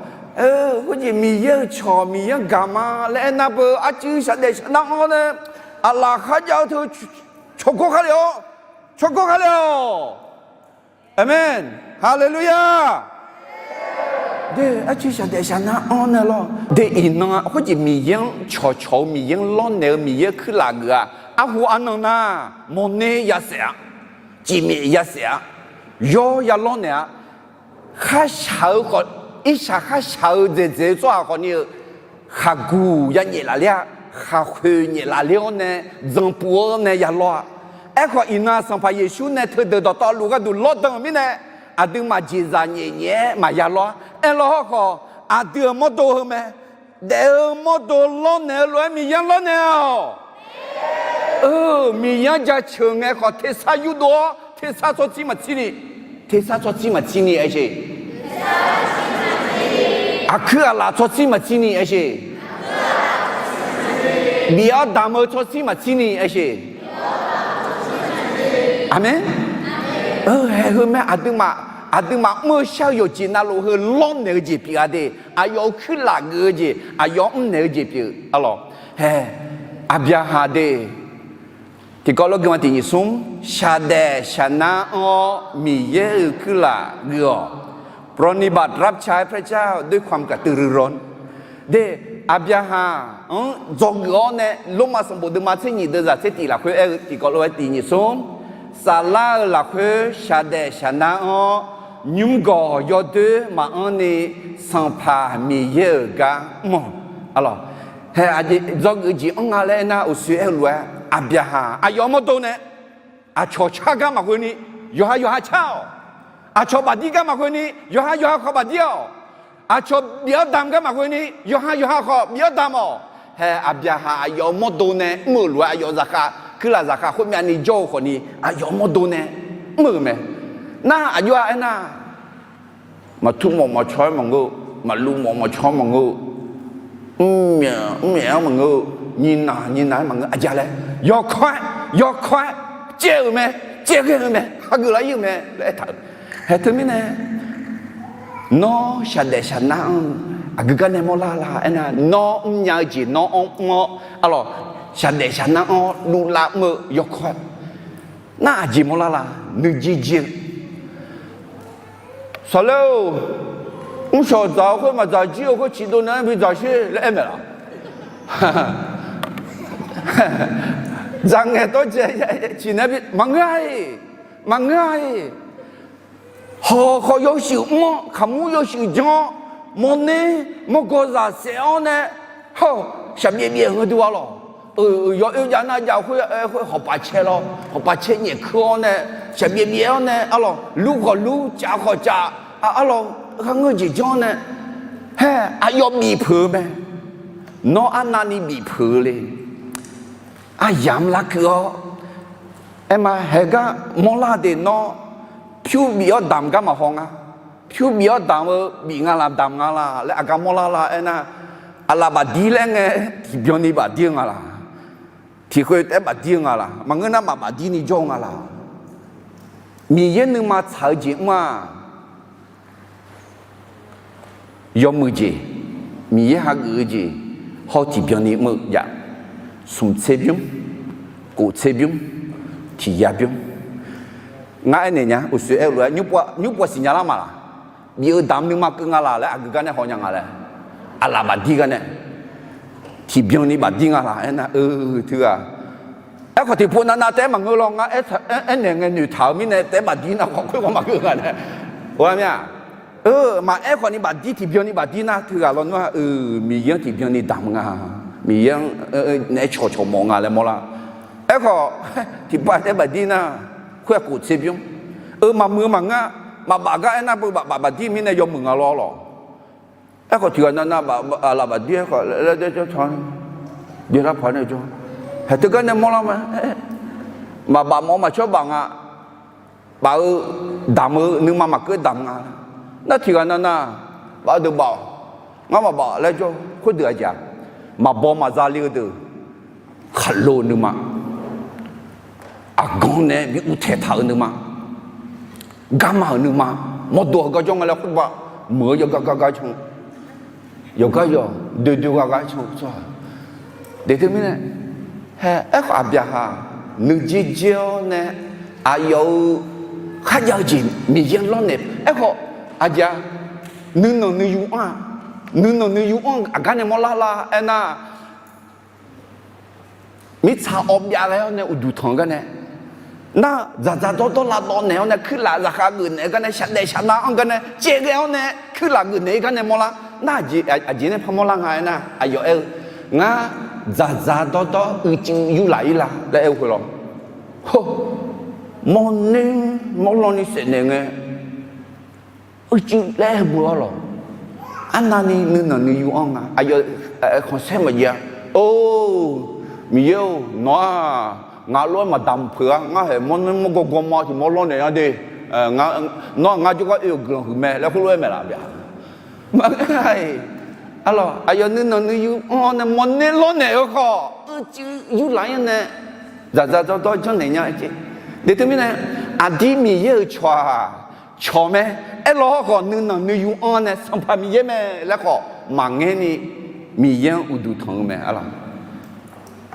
khoerjeq Miqyaer-euq cawq Miqyaer-anr gaq ma laer aernar beu, arcuiv shaqdaef shaqnar anr nae, aqlaf kharjav-eu teu cawqgor khar lef-awr, cawqgor khar lef-awq. Aqmeq. Haleluya. De, arcuiv shaqdaef shaqnar anr nae lawr de, iqnan khoerjeq Miqyaer-anr cawqcawq-eu, Miqyaer-anr lawrnaeq-eu, Miqyaer-anr kuirlaf geuf-a. Arhu arnan nar, mawrner yasaef-a, cifmyaef yasaef-a, yawr yalawr naeq-a. Kharshaq-eu khawf, irshaq kharshaq-eu dzaeqdzaeq-eu tsawrhaq khawfni-eu khaqguq yanyaef lafler-a, khaqkhoeq nyaef lafler-awr nae, dzanpuv-awr nae yalawr-a. Aerkhawf, iqnan Sanqpaq Yeqsur nae teudeuq dawqtawvluf gharduq lawrdan-euq mirnae, aqduimaf jeqzaq nyaef nyaef-aer maqya lawr-a. Aerlawr hawrkhawf, aqdui-euq mawrdo heu mae. Daef-eu mawrdo lawrnaeq-eu lof-aer Miqyaer-anr lawrnaeq-awq. Miqyaer-anr jaceuq ngae khawf, tersar yurdov-awr, tersar tsawrtsir maqtsirni, tersar tsawrtsir maqtsirni aersheq. Aqkuir aqlaf tsawrtsir maqtsirni aersheq. Bif-awr damq-eu tsawrtsir maqtsirni aersheq. Aqmeq. Haeq heu mae, aqduimaf mr-eu shar-eu yawqjeq navluf heu lawrnaeq-eu jeq pyeuf-a de. Aqyawf-euq kuirlaf geuf-eu jeq, aqyawf mrnaeq-eu jeq pyeuf. Arlawq, hae, Aqbyaqhaq de, tiqkawv lawr guima tiq nyiq smr, shaqdaef shaqnar anr-awr Miqyaer-euq kuirlaf geuf-awq. ปรนนิบัติรับใช้พระเจ้าด้วยความกระตือรือร้น de, Aqbyaqhaq-anr dzawgeuf-awr nae, Lormav sanqbof deuvma tser nyiq deuvzaq tser tiq lafkhoer aer-eu tiqkawv lof-aer tiq nyiq smr, saflar-eu lafkhoer shaqdaef shaqnar anr-awr, nymrgawq yawdoer maqanr ni Sanqpaq Miqyaer-euq gar mr-awq. Arlawq, hae, aqjeq dzawgeuf jeq anr nga laer aernar, uqshoe aer-eu lof-aer, Aqbyaqhaq aqyawf-euq mawrdo nae aqcawq car gar maqghoe ni, yawqha yawqha car-awq. Aqcawq bafdir gar maqghoe ni, yawqha yawqha khawf bafdir-awq. Aqcawq bif-awr damq gar maqghoe ni, yawqha yawqha khawf bif-awr damq-awq. Hae, Aqbyaqhaq aqyawf-euq mawrdo nae mr-euq lof-aer, aqyawf zaqkhav, kuirlaf zaqkhav khoermyav ni jawr-eu khawfni, aqyawf-euq mawrdo nae mr-euq mae. Nar aqjox-a aernar, maqtur mawf maqcaw-aer maqngeur-eu, maqluv mawf maqcaw-aer maqngeur-eu, mrmyaef mrmyaef-anr maqngeur-eu, nyiqnaq nyiqnaq-aer maqngeur, aqjeq laer, yawkawr-aer, yawkawr-aer caev-euq mae, caev ghae-eu mae, hageuf lar ir-euq mae laer aertaq-euq. Hae teumirnae, nawr shaqdaef shaqnar anr, aqgeu gar nae mawrlar la aernar, nawr mrnya-eu jeq nawr anr mr-awr, arlawq, shaqdaef shaqnar anr-awr luvlar mr-eu yawkawr-aer, nar aqjeq mawrlar la, nuijir jir-eu Saqlaer-or, mrshawq dzaq-eu khoer maqdzaq jir-eu khoer ciqdov nae-anr bidzaq sher laer aer maeq laf? Dzaq ngaeq dawr dzae ciq nae bi maqngeur-a-iq, maqngeur-a-iq. Hawq khawf yawshuif mr-awr, kaqmur yawshuif janr-awr, mawrner mawrgawzaq saef-awr nae, hawr, shaqbyaev byaev-eu duq-a lawq. Yawoer jav nar jav khoer-aer khoer hawqpaq cae lawr, hawqpaq cae nyaef kur-awr nae, shaqbyaev byaev-awr nae, arlawq, lur khawf lur, caf khawf caf, arlawq, kharngeur jeq janr-awr nae, haer, aqyawf bif peuq-eu mae. Nawr arnavni bif peuq-eu le. Aryamq larkeuv-awr, aerma, haeq gar mawrlar de nawr, pyur bif-awr damq gar maqhaw nga. Pyur bif-awr damq-eu bif nga laq, damq nga laq laer aqgar mawrlar la aernar, aqlaf bafdir laer ngae, tiqbyan ni bafdir-eu nga laq? Tiqkhoeq taef-aer bafdir-eu nga laq? Maqngeur nar maqbafdir ni jawr-eu nga laq? Miqyaer nuima tsaq-eu jeq mr-aq, yawmuiq jeq, Miqyaer hageuf-eu jeq, hawr tiqbyan ni mr-eu jav. Smq tser bymr, kof tser bymr, tiq yar bymr. Ngar aernaeq nya, uqshoe aer-eu lof-aer, nymr pov siqnya lar ma laq? bif-eu damq nuima keuv nga laq laer aqgeu gar nae haw nya nga laer, aqlaf bafdir gar nae tiqbyan ni bafdir nga laq aernar-eu teughaq. Aerkhawf tiqpov navnav taef-aer maqngeur lawr, ngar aernaeq ngae noeqtaq-euq mirnae taef-aer bafdir nar khawf khoerghaq maqngeur nga nae, or-a mir-a. Maqaer khawf ni bafdir, tiqbyan ni bafdir nar teughaq lawnmr-aq, Miqyaer-anr tiqbyan ni damq nga, Miqyaer-anr naeq-aer cawq cawq mawf nga laer mawrlar. Aerkhawf tiqpav taef-aer bafdir nar, khoer-aq kof tserbymr. Eu, maqmuiq-eu maqngeur, maqbaf gar aernar beu baf baf bafdir mirnae yawmuiq nga lawr lawq. Aerkhawf tiqghaq navnav aqlaf bafdir-aer khawf laer jawr ta, byalar paq nae jawr, haeq teugar nae mawrlar ma. Maqbaf mawf-eu maqcawr baf nga, baf-eu damq-eu nuima maqkeuv damq nga. Nar tiqghaq navnav baf-eu deuq baf-awq, ngar maqbaf laer jawr, khoerdeuq aqjeq-aq, maqbaw maqza le-eu deuq, khaqlo nuima, aqganq nae bi uvtaeq taq-eu nuima, garma-euq nuima, mawrdo-eu gar jawr nga laer khoerbav muiq-eu yawqgar gar gar can, yawqgar yawq doe doe gar gar can tsawrhaq. Deq teumirnae, hae aerkhawf Aqbyaqhaq nuijer jer-awr nae aqyawf-euq kharjav-eu jeq Miqyaer-anr lawrnaeq. Aerkhawf aqjeq-a, nuinanq nuiyu anr-a, nuinanq nuiyu anr-eu aqgar nae mawrlar lar aernar, mirtsaq awv byav ghae-awr nae uqduq tanq-eu gar nae, nar dzaqdzaq dawrdawr lavdawv naeq-awr nae kuirlaf zaqkhav geuf naeq-eu gar nae shaqdaef shaqnav anr gar nae caev ghae-awr nae kuirlaf geuf naeq-ir gar nae mawrlar. Nar aqjeq nae par mawrlar nga aernar, aqyawf aer-eu, ngar dzaqdzaq dawrdawr uicuiv yurlaf-ir la laer aer-eu khoerlawr. Hawr, mawrner mawrlawr ni saef naeq ngae, uicuiv laer aer-eu beu-awr lawq. Arnavni nuinanq nuiyu anr nga. Aqyawf khanqsaer maqjav-a. Or, Miqyaer-or, nawq-aq ngaq lof-aer maqdamq peuq-a. Ngar haeq mawrner mawrgawr gawrmawr tiq mawr lawrnaeq-a de. Nawr-aq ngar jawrgar oe-euq guiqlanq huiq mae laer khoerlof-aer maeqlaf bya. Maqngeur-a. Arlawq, aqyawf nuinanq nuiyu anr-awr nae mawrner lawrnaeq-eu khawf, uicuiv yurlaf-ir-awr nae dzaqdzaq dawrdawr janrnaeq nya-eu jeq. Deq teumirnae, aqdir Miqyaer-euq cawq-aq, cawq mae. Aerlawr khawf nuinanq nuiyu anr nae Sanqpaq Miqyaer mae laer khawf maqngaer ni, Miqyaer-anr uqduq tanq-eu mae. Arlawq,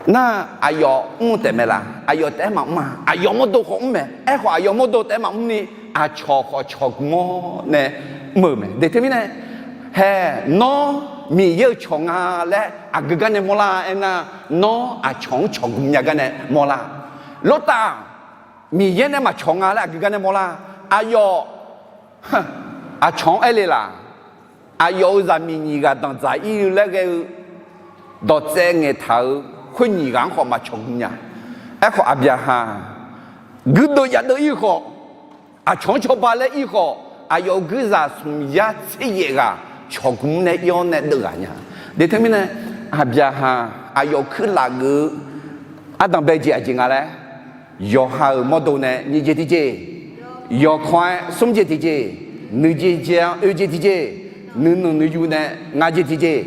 nar aqyawf mr taef mae laf? Aqyawf taef-aer maqmr-a. Aqyawf mawrdo khawf mr mae. Aerkhawf aqyawf mawrdo taef-aer maqmr ni, aqcawq khawf cawq gmq-awr nae mr-euq mae. Deq teumirnae, hae, nawr Miqyaer-euq cawq nga laer aqgeu gar nae mawrlar aernar, nawr aqcawq-anr cawq gmq nya gar nae mawrlar. Lortav, Miqyaer nae maqcawq nga laer aqgeu gar nae mawrlar. Aqyawf aqcawq-anr aer le laf? Aqyawf-euq zaqmiq nyiq ghaq danqdzaq-ir laer ghae-eu dawqtsaev ngaeqtaq-euq khoer nyiq ghaq-anr khawf maqcawq gmq nya. Aerkhawf Aqbyaqhaq guirdeuv yadeuv-ir khawf, aqcawq-anr cawba laer ir khawf, aqyawf-euq guirzaq smq yar tser yaef ghaq cawq gmq nae ir-awr nae deuv ghaq nya. Deq teumirnae, Aqbyaqhaq aqyawf kuirlaf geuf-eu ardanq bae jeq aqjeq nga laer, yawqha-euq mawrdo nae nyiq jeq tiqjeq, yawqkawq-aer smr jeq tiqjeq, nuijeq jeq-anr oe jeq tiqjeq, nuinanq nuiyu nae ngaq jeq tiqjeq,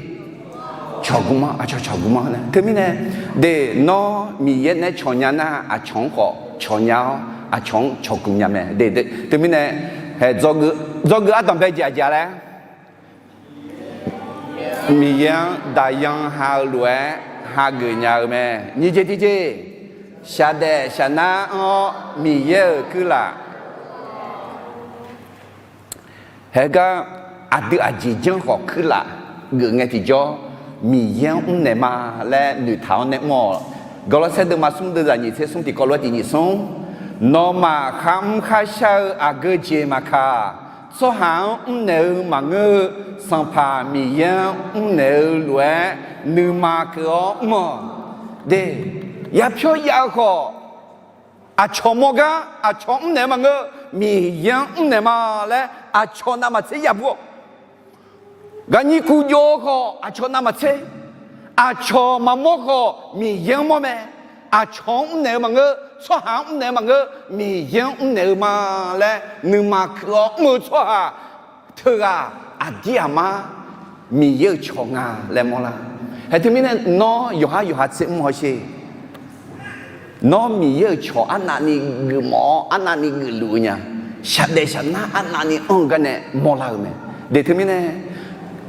cawq gmq-anr, aqcawq cawq gmq-anr nae. Teumirnae, deq nawr Miqyaer nae cawq nya nar, aqcawq-anr khawf cawq nya-awr, aqcawq-anr cawq gmq nya mae. Deq teumirnae, hae, dzawgeuf ardanq bae jeq aqjeq-a laer, Miqyaer-anr daqyan ha-eu lof-aer hageuf nya-eu mae. Nyiq jeq tiqjeq, shaqdaef shaqnar anr-awr Miqyaer-euq kuirlaf. Haegar aqdui aqjeq janr khawf kuirlaf geuf ngae tiqjawr, Miqyaer-anr mrnaeq ma laer noeqtaq-awr nae mr-awq. Gawrlawrsaer deuvma smr deuvzaq nyiq tser smr tiqkawv lof-aer tiq nyiq smr, nawmaf kharmr kharshar-eu aqgeu jeq maqkaq, tsawrhaq-anr mrnaeq-eu maqngeur-eu, Sanqpaq Miqyaer-anr mrnaeq-eu lof-aer nuima keuv-awr mr-awq. De, yapyawr yav-eu khawf, aqcawq mawr gar aqcawq mrnaeq-eu maqngeur, Miqyaer-anr mrnaeq ma laer aqcawq navmaqtser yabur-awq. Ghaqnyir kuv jov-eu khawf aqcawq navmaqtser, aqcawq maqmawr khawf Miqyaer-anr mawr mae. Aqcawq-anr mrnaeq-eu maqngeur, tsawrhaq-anr mrnaeq-eu maqngeur, Miqyaer-anr mrnaeq-eu ma laer nuima keuv-awr mr-eu tsawrhaq teughaq aqdir aqmar Miqyaer-euq cawq nga laer mawrlar. Hae teumirnae nawr yawqhar yawqha tser mr hawsher. Nawr Miqyaer-euq cawq arnavni geufmawf-awr arnavni geufluf-eu nya. Shaqdaef shaqnar arnavni anr-eu garnae mawrlar-euq mae. Deq teumirnae,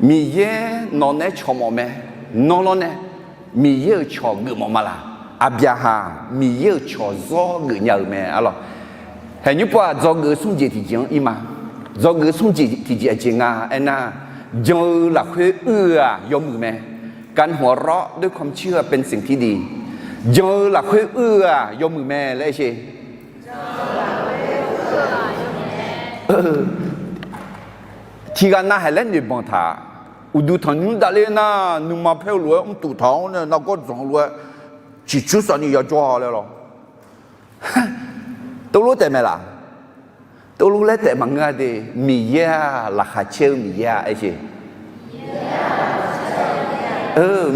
Miqyaer nawq naeq-aer cawq mawf mae. Nawr lawrnae Miqyaer-euq cawq geufmawf ma laq? Aqbyaqhaq Miqyaer-euq cawq zawr geufnya-euq mae. Arlawq, hae nymr pov-aq dzawgeuf-eu smr jeq tiqjeq-anr ir ma. Dzawgeuf smr jeq tiqjeq aqjeq nga aernar, jan-eu lafkhoer uir-eu-aq yawmuiq mae. การหัวเราะด้วยความเชื่อเป็นสิ่งที่ดี Jan-eu lafkhoer uir-eu-aq yawmuiq mae laer aer sher. Tiqghaq nav haiq laer noeqbanq taq. Uqduq tanqnymr davler nar, nuima paer-eu lof-aer mrtuf taq-awr nae nargawr dzanq-eu lof-aer ciqcur safni yajawr-a laer lawr. Teulof taef mae laq? Teulof laer taef maqngeur-a de. Miqyaer-aq laqkhaq caer-eu Miqyaer-a aer sher.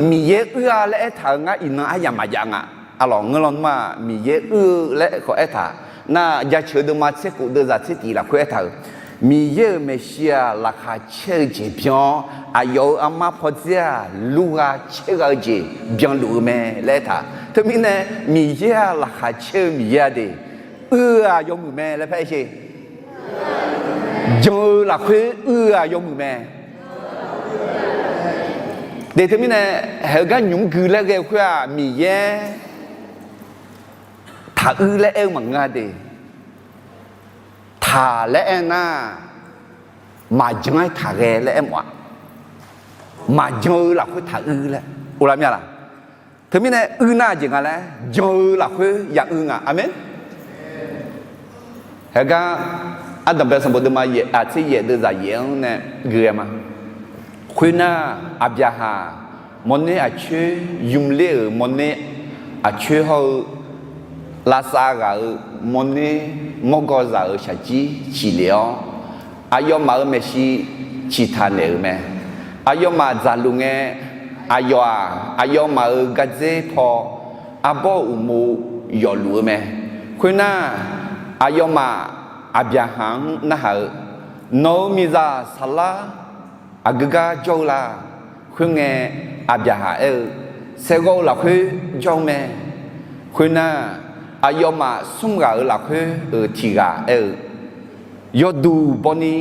Miqyaer uir-a laer aertaq-euq ngar iqnan aryamq maqjav nga. Aqlawq ngeur lan nmr-a, Miqyaer uir-eu laer khawf aertaq. Nar, jaceuq deuvma tser khof deuvzaq tser tif lafkhoer aertaq-euq, Miqyaer-euq maeqshi-aq laqkhaq caer-eu jeq byan-awr, aqyawf-euq armar pawdzer-aq lurgha caergha-eu jeq byanluf-eu mae laer aertaq. Teumirnae, Miqyaer-aq laqkhaq caer-eu Miqyaer-a de. Uir-eu-aq yawmuiq mae laer par aer sher. Jan-eu lafkhoer uir-eu-aq yawmuiq mae. De teumirnae, haeq-eu gar nymq mr gui laer ghae-eu khoer-aq, Miqyaer taq uir laer aer-eu maqngeur-a de. Taq laer aer nar, maqjan-aer taqghae laer aermawf-a. Maqjan-eu lafkhoer taq uir laer, oqlaf mya laq? Teumirnae uir nar aqjeq nga laer, jan-eu lafkhoer ya uir nga. Aqmeq. Haeq gar, ardanqbae sanqbof deuvma yaef, aqtser yaef deuvzaq yaef-anr nae gui-aer ma. Khoernar, Aqbyaqhaq mawrner aqcoer, ymr ler-euq mawrner aqcoer hawr-eu, lavsav ghaq-euq mawrner mawrgawrzaq-euq shaqjir ciqlef-awr, aqyawfmaf-euq maeqshi ciqtaq naeq-euq mae. Aqyawfmaf dzaqluf ngae, aqyawf-aq, aqyawfmaf-euq gardzer paw arbawr-eu uqmov yawfluf-eu mae. Khoernar, aqyawfmaf Aqbyaqhaq-anr narhaq-eu, Nawq-euq miqzaq Saqlar aqgeu gar jawr-eu la? Khoerngae, Aqbyaqhaq aer-eu, Saeqghawv-eu lafkhoer jawr-eu mae. Khoernar, aqyawfmaf smr ghaq-euq lafkhoer-euq tiq ghaq aer-eu, Yawduq bawni,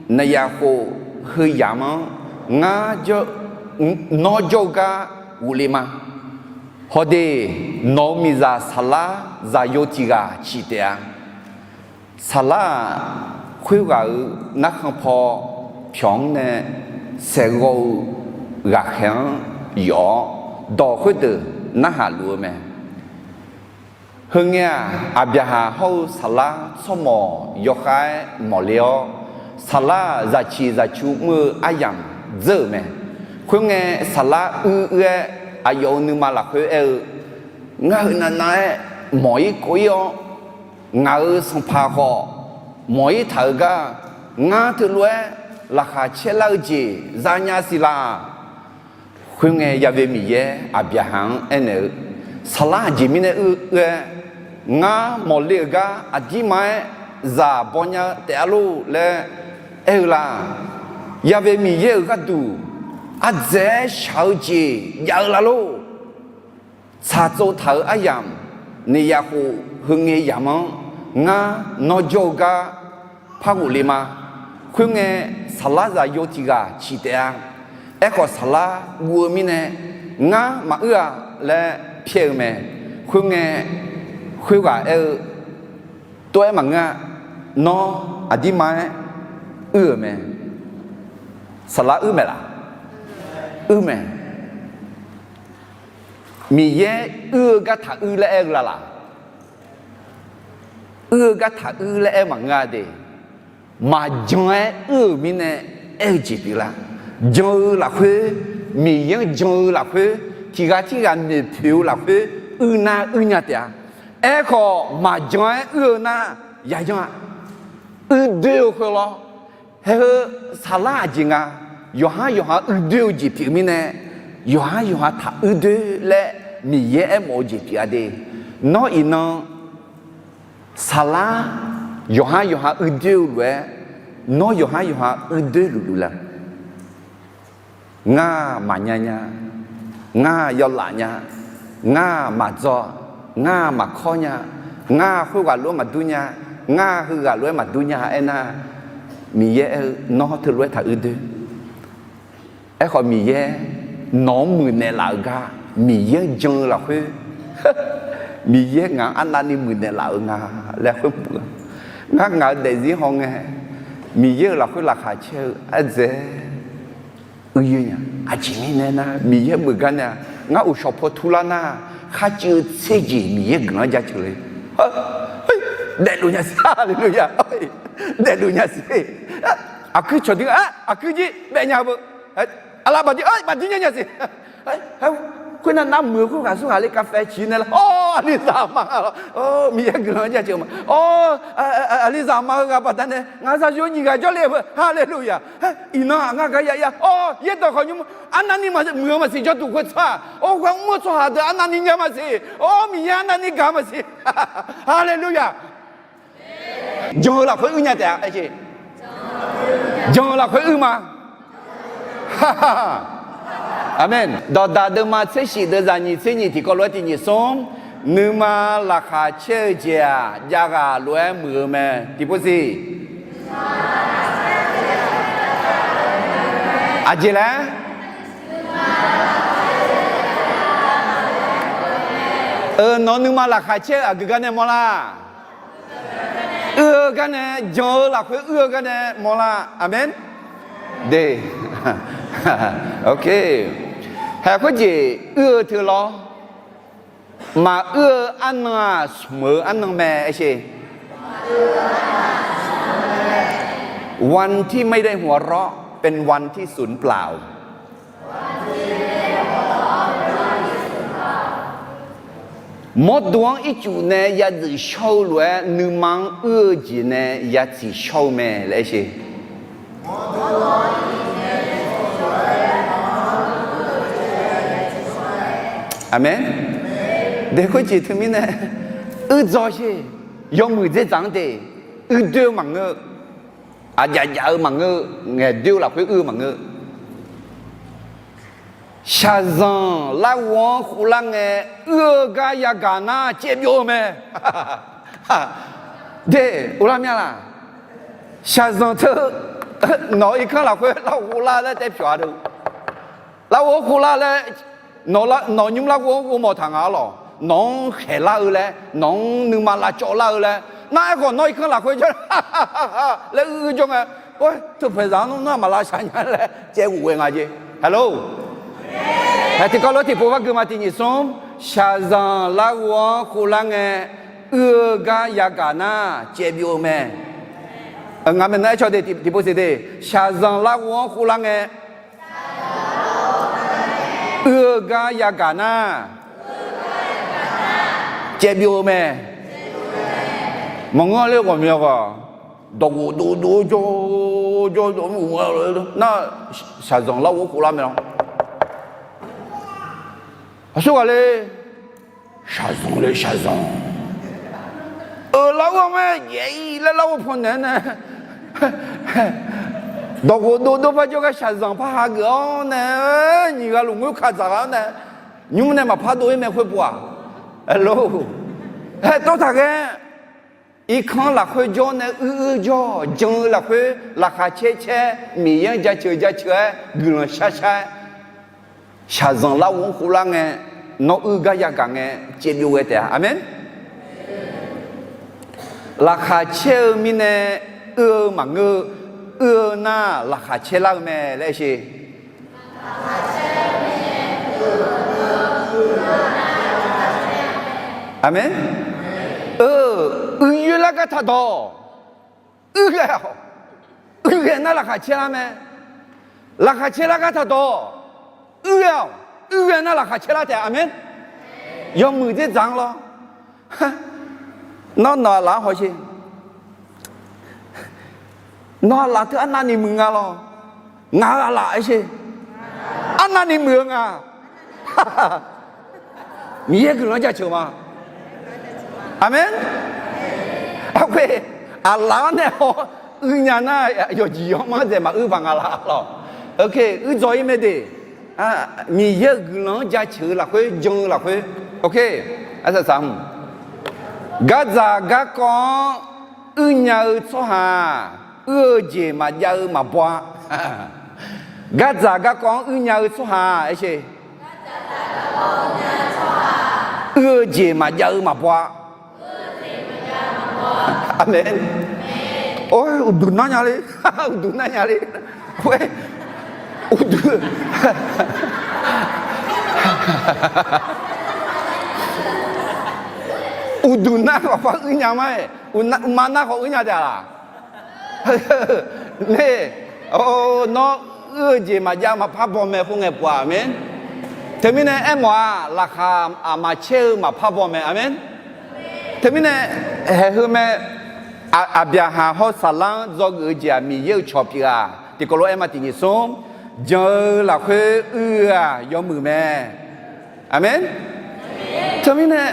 naqyaf khof heu yamq-anr ngar, nawr jawr-eu gar ghofle ma. Hawde, nawq-euq miqzaq Saqlar zaqyo tiq ghaq ciq taef-a. Saqlar-aq, khoerghaq-euq narkhan paw pyawq-anr nae saeqghawv-eu ghaqkhaeq-anr yawf-awr, dawq khoerdeuq narhaq luf-eu mae. Heungae-aq, Aqbyaqhaq hawr-eu Saqlar tsawrmawq yawkhav-aer mawqle-awr, Saqlar-aq, zaqciq zaqcu mr-eu aryamq dzeur-euq mae. Khoerngae, Saqlar uir uir-aer aqyawf-euq nuima lafkhoer aer-eu, Ngar heunav nav-aer mawq-ir kov-ir-awr, ngaq-euq sanqpaq khawf mawq-ir taq-euq gar, ngar teulof-aer laqkhaq caer lar-eu jeq zanya siq laq? Khoerngae, Ya've Miqyaer Aqbyaqhaq-anr aernaeq-eu, Saqlar aqjeq mirnae uir uir-aer, ngar mawqle-euq gar aqdirma-aer zaq baw nya-eu taef-a lor laer aer-eu la? Ya've Miqyaer-euq gharduq ardzaeq-aer shaq-eu jeq jav-eu la lor? Tsaqtsov taq-euq aryamq, naqyaf khof heungae yamq-anr ngar nawr jawr-eu gar par ghofle ma. Khoerngae, Saqlar zaqyo tiq ghaq ciq taef-a. Aerkhawf, Saqlar guv-eu mirnae, Ngar maquir-a laer pyaer-eu mae. Khoerngae, khoerghaq aer-eu, Tov-aer maqngeur-a. Nawr aqdirma-aer uir-euq mae. Saqlar uir maeq laq? Uir mae. Miqyaer uir-eu gar taq uir laer aer-eu la laq? Uir-eu gar taq uir laer aer maqngeur-a de. Maqjan-aer uir-euq mirnae aer-eu jeq pyeuflar. Jan-eu lafkhoer, Miqyaer-anr jan-eu lafkhoer, tiq ghaq tirghaq noeqpoeq-eu lafkhoer, uir nar uir nya taef-a. Aerkhawf, maqjan-aer uir-eu nar, yayan-a, uir doer-eu khoer lawr. Haeheu, Saqlar aqjeq nga, yawqhar yawqha uir doer-eu jeq pyeuf mirnae, yawqhar yawqha taq uir doer laer Miqyaer aermawf-eu jeq pyeuf-a de. Nawr iqnan Saqlar yawqhar yawqha uir doer-eu lof-aer, nawr yawqhar yawqha uir doer luf luf la? Ngar maqnya nya, ngar yawlaf nya, ngar maqdzaw, ngar maqkawr nya, ngar khoerghaq lof-aer maqdur nya, ngar heughaq lof-aer maqdur nya aernar, Miqyaer aer-eu nawr teulof-aer taq uir doer. Aerkhawf Miqyaer nawq-anr muiqnaeq laf-eu gar, Miqyaer-anr jan-eu lafkhoer, Miqyaer ngaq-anr arnavni muiqnaeq laf-eu nga laer khoer, ngar ngaq-euq daefzir hawngae, Miqyaer-euq lafkhoer laqkhaq caer-eu ardzae uiyoer nya. Aqjeq mirnae nar, Miqyaer meuq gar nae-aq, ngar uqshawq paw turlar nar, kharcuiv tser jeq Miqyaer guiqlanq-anr jaceuq le. Daefluf nya siq, haleluya. Daefluf nya siq. Aqkuir cawqdir-a, aqkuir jir baef nya beu. Aqlaf baqdir, baqdir nya nya siq. Khoernar, nar muiq-eu khoerghaq surghaq le กาแฟ ciq nae lar, awr, aqlizaq aqma-a lawr, Miqyaer guiqlanq-anr jaceuq ma. Awr, aqlizaq aqma heughaq baqdanae ngaq zaqyo nyiq ghaq jawrle-eu beu, haleluya. Iqnan-aq ngar gar ya ya, awr, yaerdawq khawf nymr, arnavni muiq-eu maqsiq, jawrduq khoertsaq-aq, awr, ghaq mr-eu tsawrhaq deuq arnavni nya maqsiq, awr, Miqyaer arnavni gaq maqsiq, haleluya. Jan-eu lafkhoer uir nya taef-a, aer jeq. Jan-eu lafkhoer uir ma. Aqmeq. Dawqdaq deuvma tser shif deuvzaq nyiq tser nyiq tiqkawv lof-aer tiq nyiq smr, nuima laqkhaq caer-eu jeq-aq, jav ghaq lof-aer muiq-eu mae. Tiqpov siq. Aqjeq laer? Euq, nawq-eu nuima laqkhaq caer-eu aqgeu gar nae mawrlar. Uir-eu gar nae, jan-eu lafkhoer uir-eu gar nae mawrlar. Aqmeq. De. Haeq khoerjeq uir-eu teu lawr. Maquir-eu arnan-aq, smq-eu arnan mae, aer jeq. วันที่ไม่ได้หัวเราะ เป็นวันที่สูญเปล่า Mawrdo-anr ircuf nae yadzuif shawr-eu lof-aer, nuima-anr uir-eu jeq nae yatsiq shawr-eu mae laer aer jeq. Aqmeq. De khoerjeq teumirnae, uir dzaw jeq, yawmuiq dzerdzaq-anr de, uir doer-eu maqngeur, aqjaf jaf-eu maqngeur, ngaeq doer-eu lafkhoer uir-eu maqngeur. Shaqzanq larghov-anr khoflar ngae, uir-eu gar yagaq nar caev byov-eu mae. De, uvlar mya laq? Shaqzanq teu, nawq-eu irkanr lafkhoer larghov lar laer taef pyawq-a deu. Larghov-anr khoflar laer, nawq nymr larghov-anr ghovmawf taq nga-a lawq. Nawq-anr khaeqlar-eu laer, nawq-anr nuima lavcawv lar-eu laer, nar aerkhawf nawr irkanr lafkhoer jawr laer uir jawr ngae, teupaeqzaq-anr nawr aqma lavshaq nya laer caev ghof ghae nga jeq. Halo. Haeq tiqkawv lof-aer tiqpov par gui ma tiq nyiq smr, shaqzanq larghov-anr khoflar ngae, uir-eu gar yagaq nar caev byov-eu mae. Ngaq maeqnan aer caw de, tiqpov siq de, shaqzanq larghov-anr khoflar ngae, uir-eu gar yagaq nar caev byov-eu mae. Maqngeur ler ghawqmya ghaq, dawqghof dov dov-eu jawr jawr dov mr nar, shaqzanq larghov-anr khoflar mae lawr. Aqsur ghaq le, shaqzanq le shaqzanq, euq larghov-anr mae jaeq-ir laer larghov paw naeq-aer nae, dawqghof dov dov par jawrgar shaqzanq par hageuf-awr nae, nyiq ghaq luf ngoer kaq dzaq ghaq-awr nae, nymr nae maqpar dov-ir mae khoerpov-aq. Aqlor, aer tov taq ghae. Irkanr lafkhoer jawr nae uir uir jawr, jan-eu lafkhoer laqkhaq caer caer, Miqyaer-anr jaceuq jaceuq-aer, guiqlanq shar shar-aer, shaqzanq larghov-anr khoflar ngae, nawr uir gar yagaq ngae, caev byov ghae taef-a. Aqmeq. Laqkhaq caer-eu mirnae uir-eu maqngeur-eu, uir-eu nar laqkhaq caer lar-eu mae laer aer sheq. Aqmeq. Eu, uiyoer lar gar taqdawq, uir ghae-awq. Uir ghae nar laqkhaq caer lar mae. Laqkhaq caer lar gar taqdawq, uir ghae-awq. Uir ghae nar laqkhaq caer lar taef. Aqmeq. Yawmuiq dzerdzaq-anr lawr. Nawr nawq aqlaf-anr hawsher. Nawq aqlaf teu arnavni muiq nga lawr. Ngaq-euq aqlaf aer sheq. Arnavni muiq-eu nga. Miqyaer guiqlanq jaceuq ma. Aqmeq. Aqkhoe, aqlaf-anr nae haw uinya nar, yawqjeq yawqmanr dzaeq maquir paq nga laf lawq. Oke, uir dzaw-ir mae de. Miqyaer-euq guiqlanq-anr jaceuq-eu lafkhoer, jan-eu lafkhoer. Oke, arsaq saq hmq. Gardzaq garkawv-anr uirnya-eu tsawrhaq, uir-eu jeq maqjav-eu maqbaw-a. Gardzaq garkawv-anr uirnya-eu tsawrhaq aer sheq. Uir-eu jeq maqjav-eu maqbaw-a. Aqmeq. Or, uqduq nar nya le. Uqduq nar nya le. Khoer, uqduq, uqduq nar khawf par uir nya ma-aer, uqma nar khawf uir nya taef-a laq? Nar, nawr uir-eu jeq maqjav maqpar baw mae khoerngae pov-a. Aqmeq. Teumirnae aermawf-aq, laqkhaq aqma caer-eu maqpar baw mae. Aqmeq. Teumirnae haeq heu mae, Aqbyaqhaq hawr Saqlar-anr dzawgeuf-eu jeq-aq, Miqyaer-euq cawq pyeuf-a. Tiqkawv lof-aer ma tiq nyiq smr, jan-eu lafkhoer uir-eu-aq yawmuiq mae. Aqmeq. Teumirnae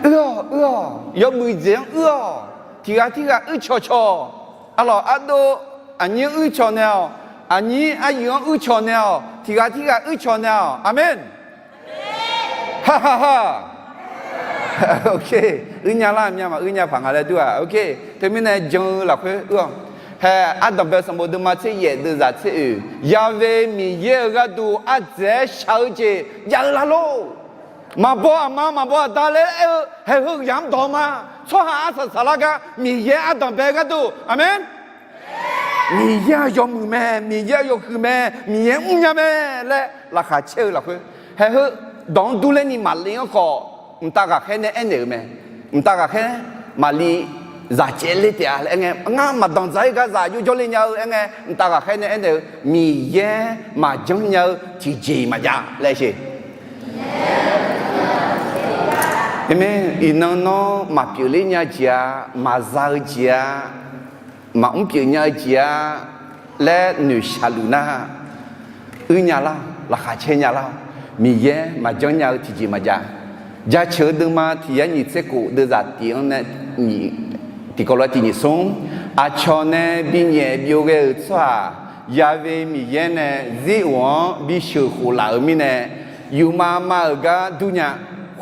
uir-awq, uir-awq, yawmuiq jeq-anr uir-awq. Tiq ghaq tirghaq uir cawqcawq. Arlawq ardov, aqnyir uir cawq naeq-awq. Aqnyir aryuif-anr uir cawq naeq-awq. Tiq ghaq tirghaq uir cawq naeq-awq. Aqmeq. Uir nya lar, myav maquir nya paq nga laer dur-aq. Teumirnae jan-eu lafkhoer uir-awq. Haeq ardanqbae sanqbof deuvma tser yaef deuvzaq tser oeq, Ya've Miqyaer-euq gharduq ardzaeq-aer shaq-eu jeq jav-eu lar lor. Maqbaw aqma maqbaw aqda laer aer-eu haeq heu yamq dawq ma. Tsawrhaq arsaq saqlar gar Miqyaer ardanqbae gharduq. Aqmeq. Miqyaer-aq yawmuiq mae, Miqyaer-aq yawhuiq mae, Miqyaer mrnya mae laer laqkhaq caer-eu lafkhoer, haeq heu dawq-anr durler ni maqle-anr khawf, mqtav ghaqkhaer nae aernaeq-euq mae. Mqtav ghaqkhaer, Maqliv zaq caev ler taef-a laer aer ngae, ngar maqdanqdzaq-ir gar zaq jov jawrle nya-eu aer ngae, mqtav ghaqkhaer nae aernaeq-eu, Miqyaer maqjanr nya-eu tiqjeq-iq maqjav laer sher. Aqmeq. Iqnan nawr maqpyeuf ler nya jeq-a, maqza-eu jeq-a, maqmr pyeuf nya-eu jeq-a laer noeqshaq luf nar, uir nya lar, laqkhaq caer nya lar-awq. Miqyaer maqjanr nya-eu tiqjeq maqjav. Jaceuq-eu deuvma tiq yar nyiq tser khof deuvzaq tiq-anr nae, tiqkawv lof-aer tiq nyiq smr, aqcawq nae binyaef byov ghae-euq tsawrhaq, Ya've Miqyaer nae Ziroq-anr bisheuq khof laf-euq mirnae, yufmav mav-euq gar durnya.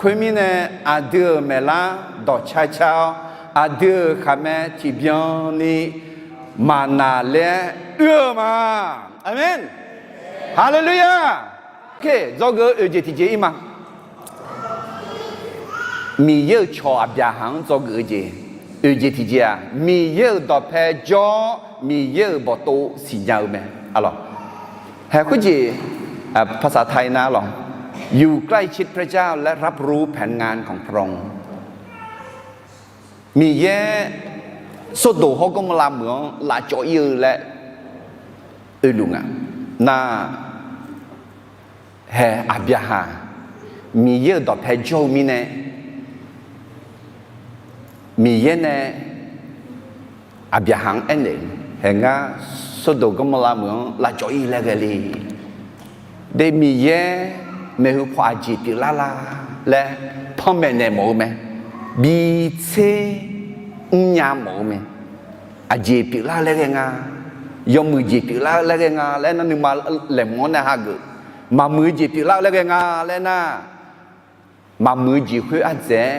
Khoermirnae, aqdui-euq maeqlar dawqcar car-awr, aqdui-euq khaqmae tiqbyan ni maqnaq laer oe-eu ma. Aqmeq. Haleluya! Dzawgeuf-eu oeq jeq tiqjeq-ir ma. Miqyaer-euq cawq Aqbyaqhaq-anr dzawgeuf-eu jeq, oeq jeq tiqjeq-aq, Miqyaer-euq dawqpae jawr-awr, Miqyaer-euq bawqtov siqnya-eu mae. Haeq khoerjeq, ภาษาไทย nar lawq, อยู่ใกล้ชิดพระเจ้าและรับรู้แผนงานของพระองค์. มิเยะ โซโดม hawr Gawrmawrlav meuq-anr lavcawv-ir-eu laer oeluf nga. Nar, haeq Aqbyaqhaq Miqyaer-euq dawqpae jawr-eu mirnae, Miqyaer nae Aqbyaqhaq-anr aernaeq-eu, haeq ngar Sawrdoq Gawrmawrlav meuq-anr lavcawv-ir laer ghae le. De Miqyaer maeqhu paw aqjeq pyeuflar la laer panmaeq naeq mawf-eu mae. Bitser mrnya mawf-eu mae. Aqjeq pyeuflar laer ghae nga, yawmuiq jeq pyeuflar laer ghae nga laer nar nuima laeqhmq-anr nae hageuf. Maqmuiq-eu jeq pyeuflar laer ghae nga laer nar, maqmuiq-eu jeq khoer ardzaeq-aer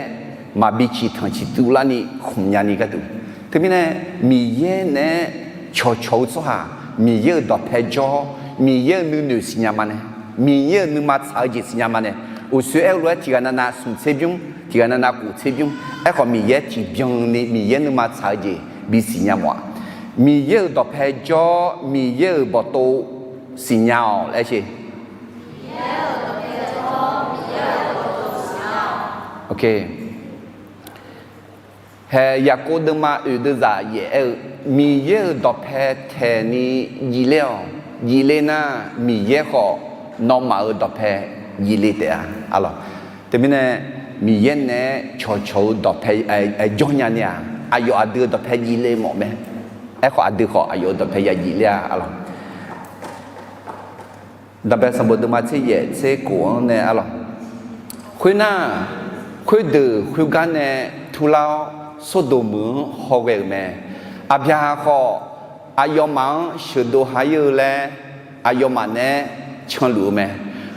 maqbi ciqtanq ciqtuv larni khmq nyani gharduq. Teumirnae Miqyaer naeq-aer cawqcawq-eu tsawrhaq, Miqyaer-euq dawqpae jawr-awr, Miqyaer-euq nuinoeq siqnya ma nae, Miqyaer-euq nuima tsaq-eu jeq siqnya ma nae, uqshoe aer-eu lof-aer tiqghaq navnav smq tser bymr, tiqghaq navnav kof tser bymr. Aerkhawf Miqyaer tiqbyan ni Miqyaer nuima tsaq-eu jeq bisiq nya mawf-a. Miqyaer-euq dawqpae jawr-awr Miqyaer-euq bawqtov siqnya-awq laer sher. Haeq Yaqkov deuvma oeq deuvzaq yaef aer-eu, Miqyaer-euq dawqpae taeqni jifler-awq. Jifler nar, Miqyaer khawf nawmaf-euq dawqpae jifle taef-a. Teumirnae Miqyaer naeq-aer cawqcawq-eu dawqpae jawr nya ni-aq, aqyawf aqdui-euq dawqpae jifle mawf mae. Aerkhawf aqdui khawf aqyawf-euq dawqpae ya jifler-a lawq. Daqbae sanqbof deuvma tser yaef tser kof-anr nae-a lawq. Khoernar, khoerdeuq khoergar nae turlar-awr, Sawrdoq meuq-anr hawghae-euq mae. Aqbyaqhaq khawf, aqyawfmaf-anr sheuqdov ha-ir-eu laer, aqyawfmaf naeq-aer canluf-eu mae.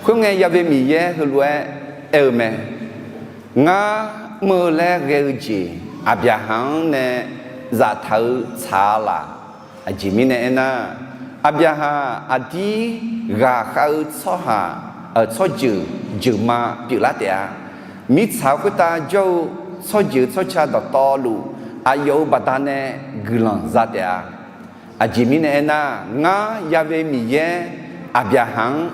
Khoerngae, Ya've Miqyaer heulof-aer aer-eu mae. Ngar mr-eu laer ghae-eu jeq, Aqbyaqhaq-anr nae zaftaq-eu tsaq-a laq. Aqjeq mirnae aernar, Aqbyaqhaq aqdir ghaqkhav-eu tsawrhaq, tsawrjeuq jeuqma pyeuflar taef-a. Mirtsaq-eu khoertav jawr-eu tsawrjeuq tsawrca dawqtawvluf, aqyawf-euq baqdanae guiqlanq za taef-a. Aqjeq mirnae aernar, ngar yave Miqyaer Aqbyaqhaq-anr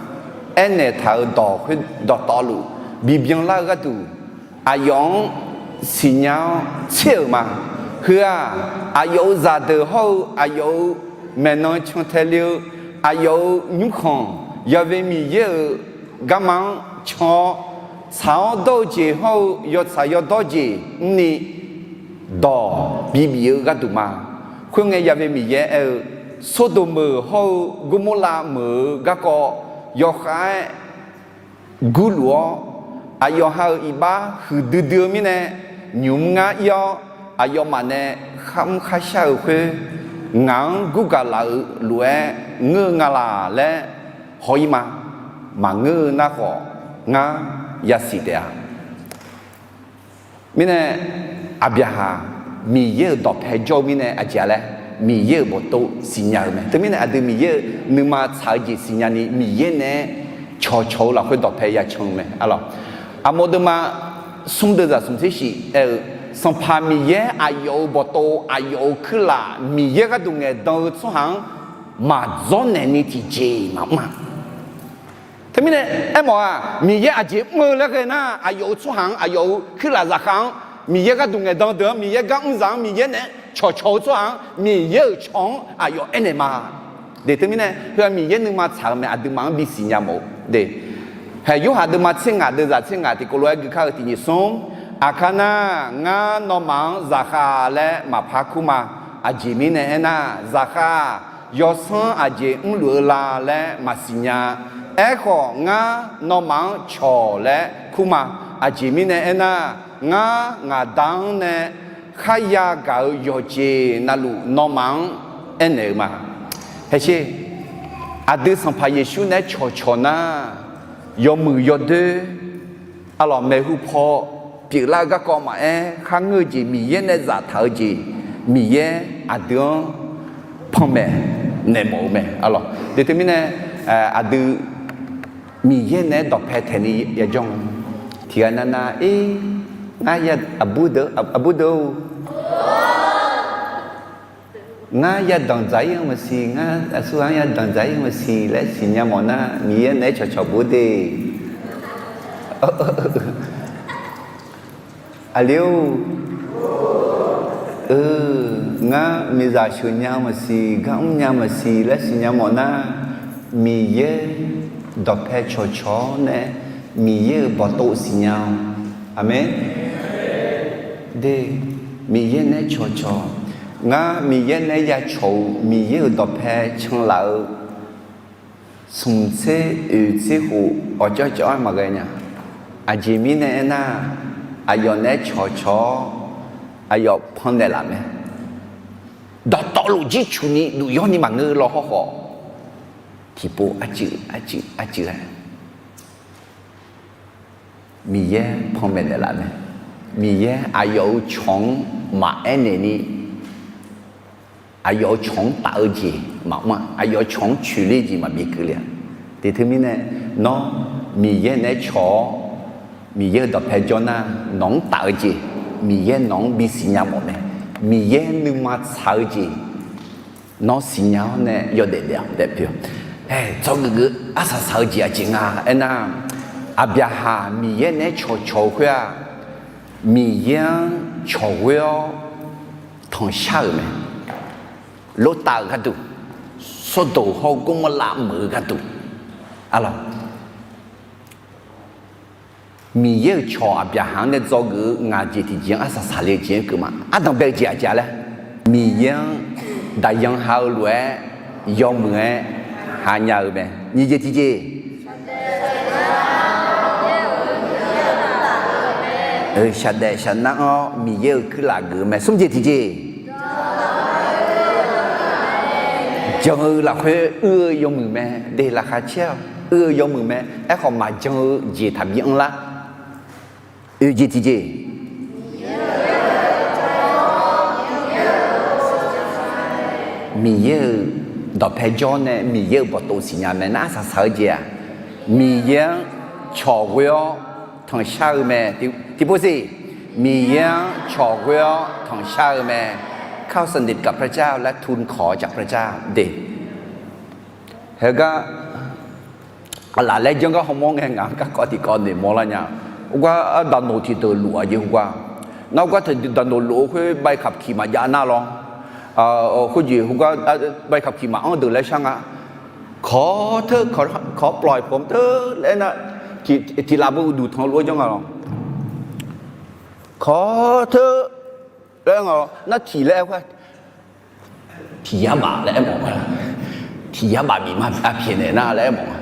aernaeq taq-euq dawq khoer dawqtawvluf bibyan lar-eu gharduq, aqyawf-anr siqnya-awr tser-euq ma. Heu-aq, aqyawf-euq zaqdeuq hawr-eu aqyawf-euq maeqnan cantae le-eu aqyawf-euq nymrkhanq, yave Miqyaer-euq garma-anr can-awr, tsaq-awr dawr-eu jeq hawr-eu yawtsaq yawdawr jeq mrni dawq bibif-eu gharduq ma. Khoerngae yave Miqyaer aer-eu, Sordoq meuq hawr-eu Gormorlav meuq-euq garkawv yawkhav-aer gurluf-awr, aqyawf ha-euq iqbax huiqdui dui-eu mirnae, nymq mr ngar ir-awr, aqyawfmaf nae kharmr kharshar-euq khoer, ngaq-anr gurgaq laf-eu lof-aer ngeur-eu nga laq laer haw-ir ma. Maqngeur-eu nar khawf, ngar yasiq taef-a. Mirnae, Aqbyaqhaq Miqyaer-euq dawqpae jawr-eu mirnae aqjeq-a laer, Miqyaer-euq bawqtov siqnya-eu mae. Teumirnae aqdui Miqyaer-euq nuima tsaq-eu jeq siqnya ni Miqyaer naeq-aer cawqcawq-eu lafkhoer dawqpae yacan-eu mae. Arlawq, Aqmov deuvma smr deuvzaq smq tser shif aer-eu, Sanqpaq Miqyaer aqyawf-euq bawqtov, aqyawf-euq kuirlaf Miqyaer gharduq ngaeqdan-eu tsawrhaq-anr maqdzawr naeq ni tiqjeq-iq maqmr-a. Teumirnae aermawf-aq, Miqyaer aqjeq mr-eu laer ghae nar, aqyawf-euq tsawrhaq-anr, aqyawf-euq kuirlaf zaqkhav-anr, Miqyaer gharduq ngaeqdan deuq-anr, Miqyaer gar mr zaq-anr, Miqyaer naeq-aer cawqcawq-eu tsawrhaq-anr, Miqyaer-euq cawq-anr aqyawf aernaeq ma. De, teumirnae heu-aq Miqyaer nuima tsaq-eu mae, aqduimaf-anr bisiqnya mawf-eu de. Haeq, Yorhaq deuvma tser ngaq deuvzaq tser ngaq tiqkawv lof-aer gui kar-eu tiqnyif smr, aqkar nar, ngar nawmaf-anr zaqkhav laer maqpar kur ma. Aqjeq mirnae aernar, zaqkhav-aq, yawsanr aqjeq mrluf-eu la laer maqsiqnya. Aerkhawf, ngar nawmaf-anr cawq laer kur ma. Aqjeq mirnae aernar, ngar ngaq Da-anr nae kharya gaq-eu yawqjeq navluf nawmaf-anr aernaeq-eu ma. Haeq sher, aqdui Sanqpaq Yeqsur naeq-aer cawqcawq nar, yawmuiq yawdoer, arlawq, maeqhu paw pyeuflar-eu garkawv maqaer, kharngeur-eu jeq, Miqyaer nae zaftaq-eu jeq, Miqyaer aqdui-anr panmaeq naeq mawf-eu mae. Arlawq, de teumirnae, aqdui Miqyaer naeq-aer dawqpae taeq ni yajawr-a. Tiqghaq navnav, ir, ngar ya, aqbur deuq, aqbur deuq-or, ngar yadanq dzaq-ir-anr maqsiq, ngar aqsur-anr yadanq dzaq-ir-anr maqsiq laer siqnya mawf nar, Miqyaer naeq-aer cawqcawq bur de. Aqli-or, eu, ngar miqzaq sheuq nya maqsiq, gar mr nya maqsiq laer siqnya mawf nar, Miqyaer dawqpae cawqcawq-awr nae, Miqyaer-euq bawqtov siqnya-awq. Aqmeq. De, Miqyaer naeq-aer cawqcawq. Ngar Miqyaer naeq-aer yacawq-eu Miqyaer-euq dawqpae canlaf-eu smq tser oeq tser khof awqcawv cawv-aer maqghae nya. Aqjeq mirnae aernar, aqyawf naeq-aer cawqcawq-awr, aqyawf pannaeq laf mae. Dawqtawvluf jircuf ni duq yawr ni maqngeur law hawrkhawf, tiqpov arcuiv arcuiv arcuiv-aer Miqyaer panmaeq naeqlaf mae. Miqyaer aqyawf-euq cawq-anr maqaer naeq ni, aqyawf-euq cawq-anr taf-eu jeq maqmr-a, aqyawf-euq cawq-anr coeqler jeq maqbi keuvle-a. Tiqteu mirnae, nawr Miqyaer naeq-aer cawq-awr, Miqyaer-euq dawqpae jawr nar, nawq-anr taf-eu jeq, Miqyaer nawq-anr bisiqnya mawf mae. Miqyaer nuima tsaq-eu jeq, nawr siqnya-awr nae yawdaef daef-awq daef pyeuf-awq. Hae, dzawgeuf geuf arsaq saq-eu jeq aqjeq nga aernar, Aqbyaqhaq Miqyaer naeq-aer cawqcawq-eu khoer-aq, Miqyaer-anr cawqghoer-awr tanqshar-euq mae. Lortav-euq gharduq, Sordoq hawr Gormorlav meuq-eu gharduq, arlawq, Miqyaer-euq cawq Aqbyaqhaq-anr nae dzawgeuf-eu ngaq jeq tiqjeq-anr arsaq saqle-eu jeq-anr keuv ma. Ardanq bae-eu jeq aqjeq-a laer, Miqyaer-anr daqyan ha-eu lof-aer yawmuiq-aer hanya-eu mae. Nyiq jeq tiqjeq, shaqdaef shaqnar-awr Miqyaer-euq kuirlaf geuf-eu mae. Smr jeq tiqjeq, jan-eu lafkhoer uir-eu yawmuiq mae. De, laqkhaq caer-awq, uir-eu yawmuiq mae. Aerkhawf maqjan-eu jeq taqbi anrlar. Oeq jeq tiqjeq, Miqyaer-euq dawqpae jawr nae Miqyaer-euq bawqtov siqnya mae. Nar arsaq saq-eu jeq-aq, Miqyaer-anr cawqghoer-awr tanqshar-eu mae. Tiqpov siq, Miqyaer-anr cawqghoer-awr tanqshar-eu mae. ข้าวสนิทกับพระเจ้า และทูลขอจากพระเจ้า de. Heugar aqlaf laer janr gar hawmawr ngae ngaq-anr garkawv tiqkawv noeqmawr lar nya. Khoergar daqnoq tiqdeuq luf-aq jeq khoergar. Nar khoergar daqnoq luf-eu khoer ใบขับขี่ maqjav nar lawr. Khoerjeq khoergar ใบขับขี่ maqanr deuq laer shar nga. ขอเถอะ ขอ ขอปล่อยผมเถอะ laer nar, tiqlaf beu uqduq tanq lof-aer janr nga lawr. ขอเถอะ laer nga lawr. Nar tiq laer aer khoer, tiq yar baf laer aermawf nga. Tiq yar baf bif ma, aqpyaeq naeq nar laer aermawf nga.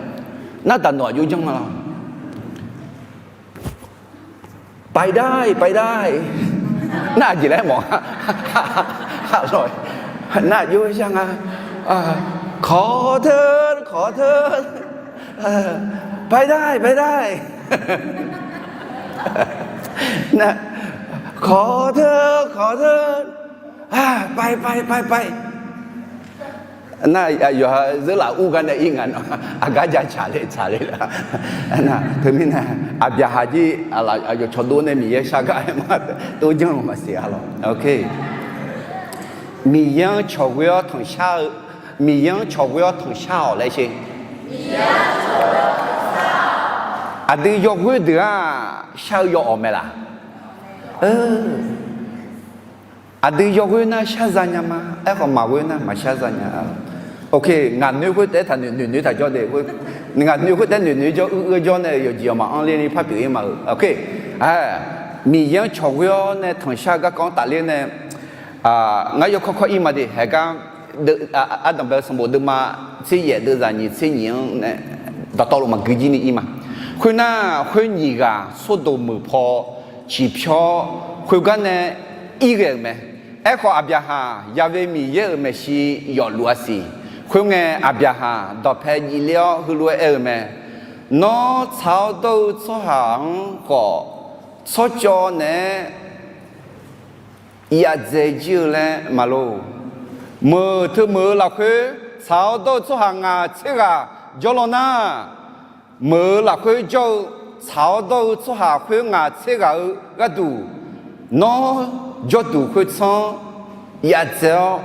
Nar daqnoq aqjox janr nga lawr. ไปได้ ไปได้ nar aqjeq laer aermawf nga. Nar aqjox shar nga. ขอเถอะ ขอเถอะ ไปได้ ไปได้ ขอเถอะ ขอเถอะ ไปไปไปไป Nar yawqha zeurlaf ur gar nae ir nga nawq, aqgar ja tsaq le tsaq le la. Teumirnae Aqbyaqhaq jir aqyawf cawqdov nae Miqyaer shar gar aer ma, tov janr-eu maqsiq-a lawq. Miqyaer-anr cawqghoer-awr tanqshar-eu, Miqyaer-anr cawqghoer-awr tanqshar-awq laer sher. Aqdui yawghoer deuq-aq shar-eu yawawq mae laq? Aqdui yawghoer nar shar za nya ma, aerkhawf maqghoer nar maqshar za nya. Ok, ngaq noeq khoertaef taqnoeq, noeq noeq taq jawr de. Ngaq noeq khoertaef noeq noeq jawr uir uir jawr nae yawqjeq yawq maqanr ler ni par pyeuf ir ma-euq. Ok, Miqyaer-anr cawqghoer-awr nae tanqshar-eu garkawv-anr tafler nae, ngar yawkawr kawr ir ma de. Haeqgar, ardanqbae-eu sanqbof deuvma tser yaef deuvzaq nyiq tser nyiq-anr nae dawqtawvluf maqgui jir ni ir ma. Khoernar, khoer nyiq ghaq Sordoq meuq paw ciqpyawr khoergar nae ir ghae-euq mae. Aerkhawf, Aqbyaqhaq yawe Miqyaer-euq maeqshi yawfluf-a siq. Khoerngae, Aqbyaqhaq dawqpae jivler-awr heulof-aer aer-eu mae. Nawr tsaq-awr dawr-eu tsawrhaq-anr khawf, tsawrcawv naeq-aer yadzae jir-eu laer maqlor. Meuq teu meuq-eu lafkhoer tsaq-awr dawr-eu tsawrhaq ngaq tser ghaq jawr law nar, meuq-eu lafkhoer jawr-eu tsaq-awr dawr-eu tsawrhaq khoer ngaq tser ghaq-eu gharduq, nawr jawrduq khoertsanr yadzae-awr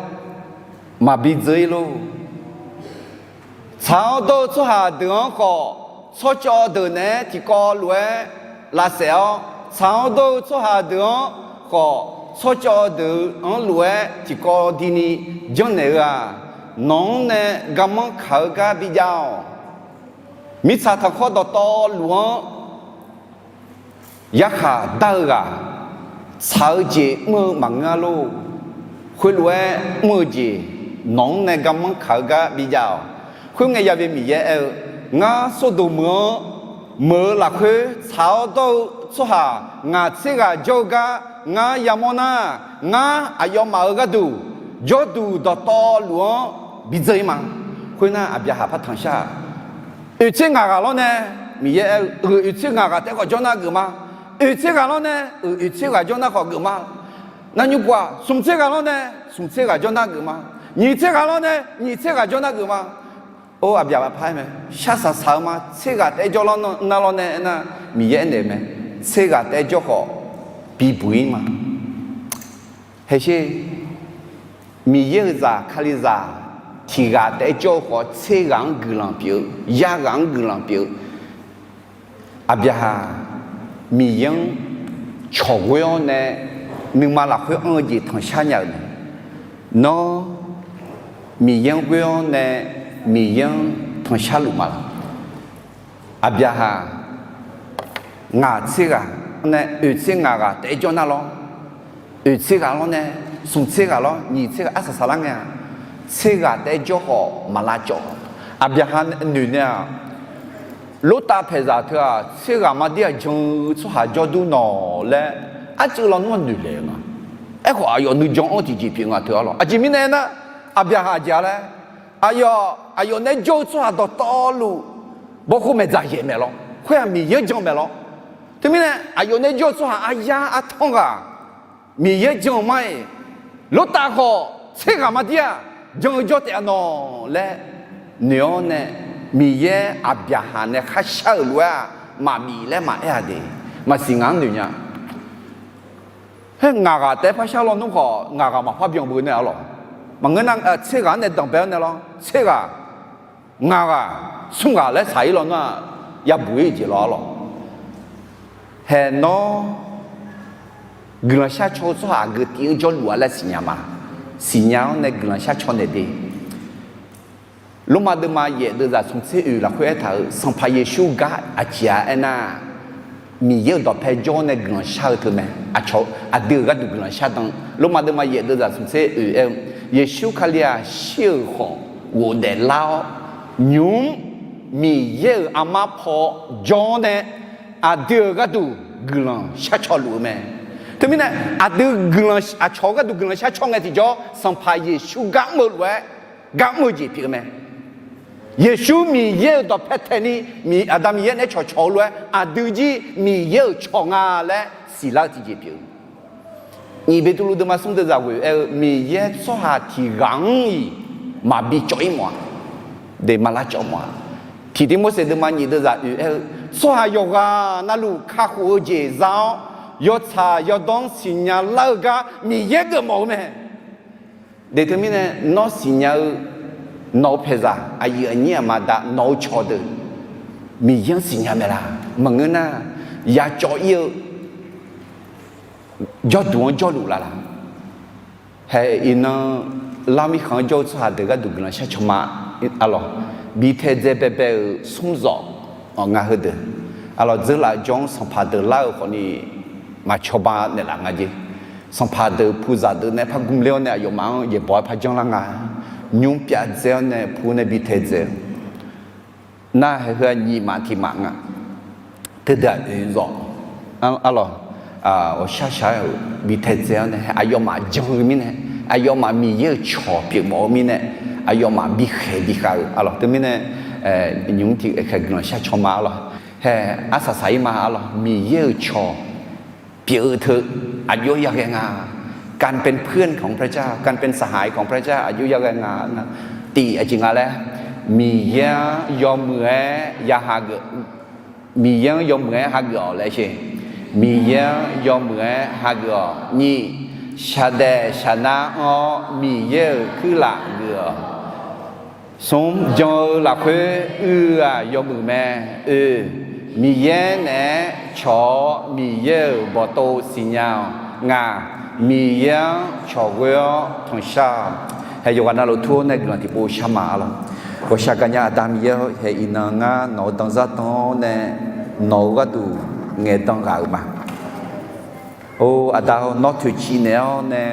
maqbi dzeur-ir lor. Tsaq-awr dawr-eu tsawrhaq deuq-anr khawf, tsawrcawv deuq naeq-aer tiqkawv lof-aer lavsaef-awr, tsaq-awr dawr-eu tsawrhaq deuq-anr khawf, tsawrcawv deuq-anr lof-aer tiqkawv dini janrnaeq-eu-aq, nawq-anr nae garmanr kaq-eu gar bijav-awq. Mirtsaq tanqkhawr dawqtawvluf-anr yarkhaq dar-eu ghaq, tsaq-eu jeq mr-eu maqngeur-a lor. Khoerlof-aer mr-eu jeq nawq-anr nae garmanr kaq-eu gar bijav-awq. Khoerngae, yawe Miqyaer aer-eu, Ngar Sordoq meuq-anr meuq-eu lafkhoer tsaq-awr dawr-eu tsawrhaq ngaq tser ghaq jawr-eu gar ngar yamawr nar, ngar aqyawfmaf-euq gharduq jawrduq dawqtawvluf-anr bidzeur-ir ma. Khoernar, Aqbyaqhaq par tanqshar-aq, oeq tser ngaq ghaq lawr nae, Miqyaer aer-eu, oeq tser ngaq ghaq taef-aer khawf jawr nar geuf ma. Oeq tser ghaq lawr nae, oeq tser ghaq jawr nar khawf geuf ma. Nar nymr pov-aq, smq tser ghaq lawr nae, smq tser ghaq jawr nar geuf ma. Nyiq tser ghaq lawr nae, nyiq tser ghaq jawr nar geuf ma. Or, Aqbyaqhaq par-aer mae, shar saq saq-eu ma, tser ghaq taef-aer jawr nar lawr nae aernar, Miqyaer aernaeq-eu mae, tser ghaq taef-aer jawr khawf bibuq-ir ma. Haeqsher, Miqyaer-euq zaq Kalizaq tiq ghaq taef-aer jawr-eu khawf, tser ghaq-anr guiqlanq pyeuf-eu, yar ghaq-anr guiqlanq pyeuf-eu. Aqbyaqhaq Miqyaer-anr cawqghoer-awr nae nuima lafkhoer anr-eu jeq tanqshar nya-euq mae. Nawr Miqyaer-anr ghoer-awr nae Miqyaer-anr tanqshar luf ma laq? Aqbyaqhaq ngaq tser ghaq nae oeq tser ngaq ghaq taef-aer jawr nar lawr, oeq tser ghaq lawr nae, smq tser ghaq lawr, nyiq tser ghaq arsaq saqlar ngae-aq, tser ghaq taef-aer jawr khawf maq lavcawv. Aqbyaqhaq noeq nae-aq, Lortav paeqzaq teu-aq, tser ghaq maqdir-aq jan-eu tsawrhaq jawr dur nawq laer, arcuiv lawnmr-anr noeqlaeq-eu nga. Aerkhawf, aqyawf nuijan-anr tiqjeq pyeuf nga teu-a lawq. Aqjeq mirnae aernar, Aqbyaqhaq aqjeq-a laer, aqyawf, aqyawf nae jawr-eu tsawrhaq dawqtawvluf, bawrkhof maeqdzaq yaeq maeq lawr, khoer-aq Miqyaer-anr jan maeq lawr. Teumirnae, aqyawf nae jawr-eu tsawrhaq aryar artanr ghaq Miqyaer jan-eu ma-iq, Lortav khawf tser ghaq maqdir-aq jan-eu jawr taef-a nawq laer noeq-awr nae, Miqyaer Aqbyaqhaq nae kharshar-euq lof-aer-aq maqbif laer maqaer-a de. Maqsiq ngaq-anr noeq nya. Haer ngaq ghaq taef-aer par shar lawnmr khawf, ngaq ghaq maqpar byan beu nae arlawq. Maqngeur nar, tser ghaq-anr nae danqbae-awr nae lawr, tser ghaq, ngaq ghaq, smr ghaq laer saq-ir lawnmr-aq, yabuq-ir jeq lawr arlawq. Haer nawr, guiqlanq shar caw-eu tsawrhaq aqgeu tiv-eu jawrluf-a laer siqnya ma. Siqnya-awr nae guiqlanq shar caw naeq de. Lormav deuvma yaef deuvzaq smq tser oeq lafkhoer aertaq-euq Sanqpaq Yeqsur gar aqjeq-a aernar, Miqyaer-euq dawqpae jawr-awr nae guiqlanq shar-eu teu mae. Aqcawq aqdui-euq gharduq guiqlanq shar dan. Lormav deuvma yaef deuvzaq smq tser oeq aer-eu, Yeqsur Kali-aq shir-euq khawf ghofdaef lar-awr, nymq-mr Miqyaer-euq armar paw jawr-awr nae aqdui-euq gharduq guiqlanq shar caw luf-eu mae. Teumirnae aqdui guiqlanq aqcawq-eu gharduq guiqlanq shar caw ngae tiqjawr, Sanqpaq Yeqsur gar mr-eu lof-aer gar mr-eu jeq pyeuf-eu mae. Yeqsur Miqyaer-euq dawqpae taeqni, Aqda Miqyaer nae cawqcawq-eu lof-aer aqdui jir Miqyaer-euq cawq nga laer siqlar-eu tiqjeq pyeuf-eu. Nyiq Beqtuvluv deuvma smr deuvzaq ghoeq aer-eu, Miqyaer tsawrhaq tiq ghaq-anr-iq maqbi cawv-ir mawf-a. De maqlar cawv mawf-a. Tiqtiv Morseq deuvma nyiq deuvzaq oeq aer-eu, tsawrhaq yawqghaq navluf kakhof-eu jeq za-awr, yawtsaq yawdawr-anr siqnya lar-eu gar Miqyaer geufmawf-eu mae. De teumirnae nawr siqnya-eu nawq-eu paeqzaq, aqyuif aqnyir aqma aqda nawq-eu cawqdeuq Miqyaer-anr siqnya mae la? Maqngeur nar, ya cawv-ir-eu jawrduq-anr jawrluf laf laf. Haer iqnan lar mirkhanq-anr jawr-eu tsawrhaq deuq gharduq guiqlanq shar caw ma. Arlawq, bi taedzae baebae-euq smr zawf nga heudeuq, arlawq, dzeurlaf jawr-anr sanqpaq deuq lar-eu khawfni maqcawba naeqlaf nga jeq. Sanqpaq deuq puqzaq deuq nae par gmler-awr nae aqyawfmaf-anr yaeqbawq-aer par janrlar nga. Nymr pyav dzae-awr nae pu nae bi taedzae-eu nar, haer heu-aq nyiq maf tiq maf nga. Teudeuq-aq oeq zawf, arlawq, ghawqshaq shaq-aer-euq bi taedzae-awr nae aqyawfmaf jan-eu mirnae, aqyawfmaf Miqyaer-euq cawq pyeufmawf-eu mirnae, aqyawfmaf bikhaeq bikhav-eu arlawq. Teumirnae nymq-mr tiqkhaeq guiqlanq shar caw ma arlawq. Haer arsaq saq-ir ma arlawq, Miqyaer-euq cawq pyeuf-eu teu aqjox yaghae nga. การเป็นเพื่อนของพระเจ้า การเป็นสหายของพระเจ้า aqjox yaghae nga nar, tiq aqjeq nga laer, Miqyaer-anr yawmuiq-aer ya hageuf, Miqyaer-anr yawmuiq-aer hageuf-awq laer sher. Miqyaer-anr yawmuiq-aer hageuf-awq. Nyiq, shaqdaef shaqnar anr-awr Miqyaer-euq kuirlaf geuf-awq. Smr, jan-eu lafkhoer uiq-aq yawmuiq mae. Oe, Miqyaer naeq-aer cawq-awr Miqyaer-euq bawqtov siqnya-awq. Ngaq, Miqyaer-anr cawq ghoe-awr tanqshar-awq. Haer yawqghaq navluf tur-awr nae guiqlanq tiqpov shar ma arlawq. Ghawqshaq gaqnya Aqda Miqyaer-or, haer iqnan ngar nawq-eu danzar dan-awr nae nawq-eu gharduq ngaeqdan ghaq-euq ma. Or Aqda-or, nawr toeqciv naeq-awr nae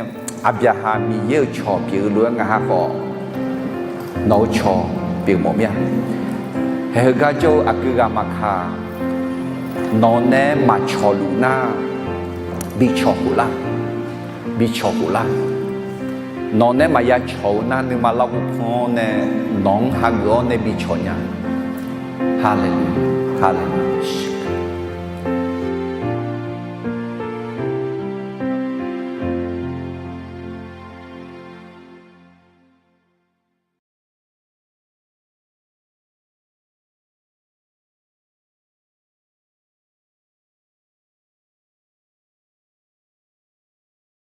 Aqbyaqhaq Miqyaer-euq cawq pyeuf-eu lof-aer ngaq ha khawf nawq-eu cawq pyeuf mawf mir-a. Haer heugar jawr-eu aqgeu ghaq maqkaq, nawq nae maqcawq luf nar, bi cawq khof lar, bi cawq khof lar. Nawq nae maqya cawq-eu nar, nuima larghov pan-awr nae nawq-anr hageuf-awr nae bi cawq nya. Haleluya, haleluya.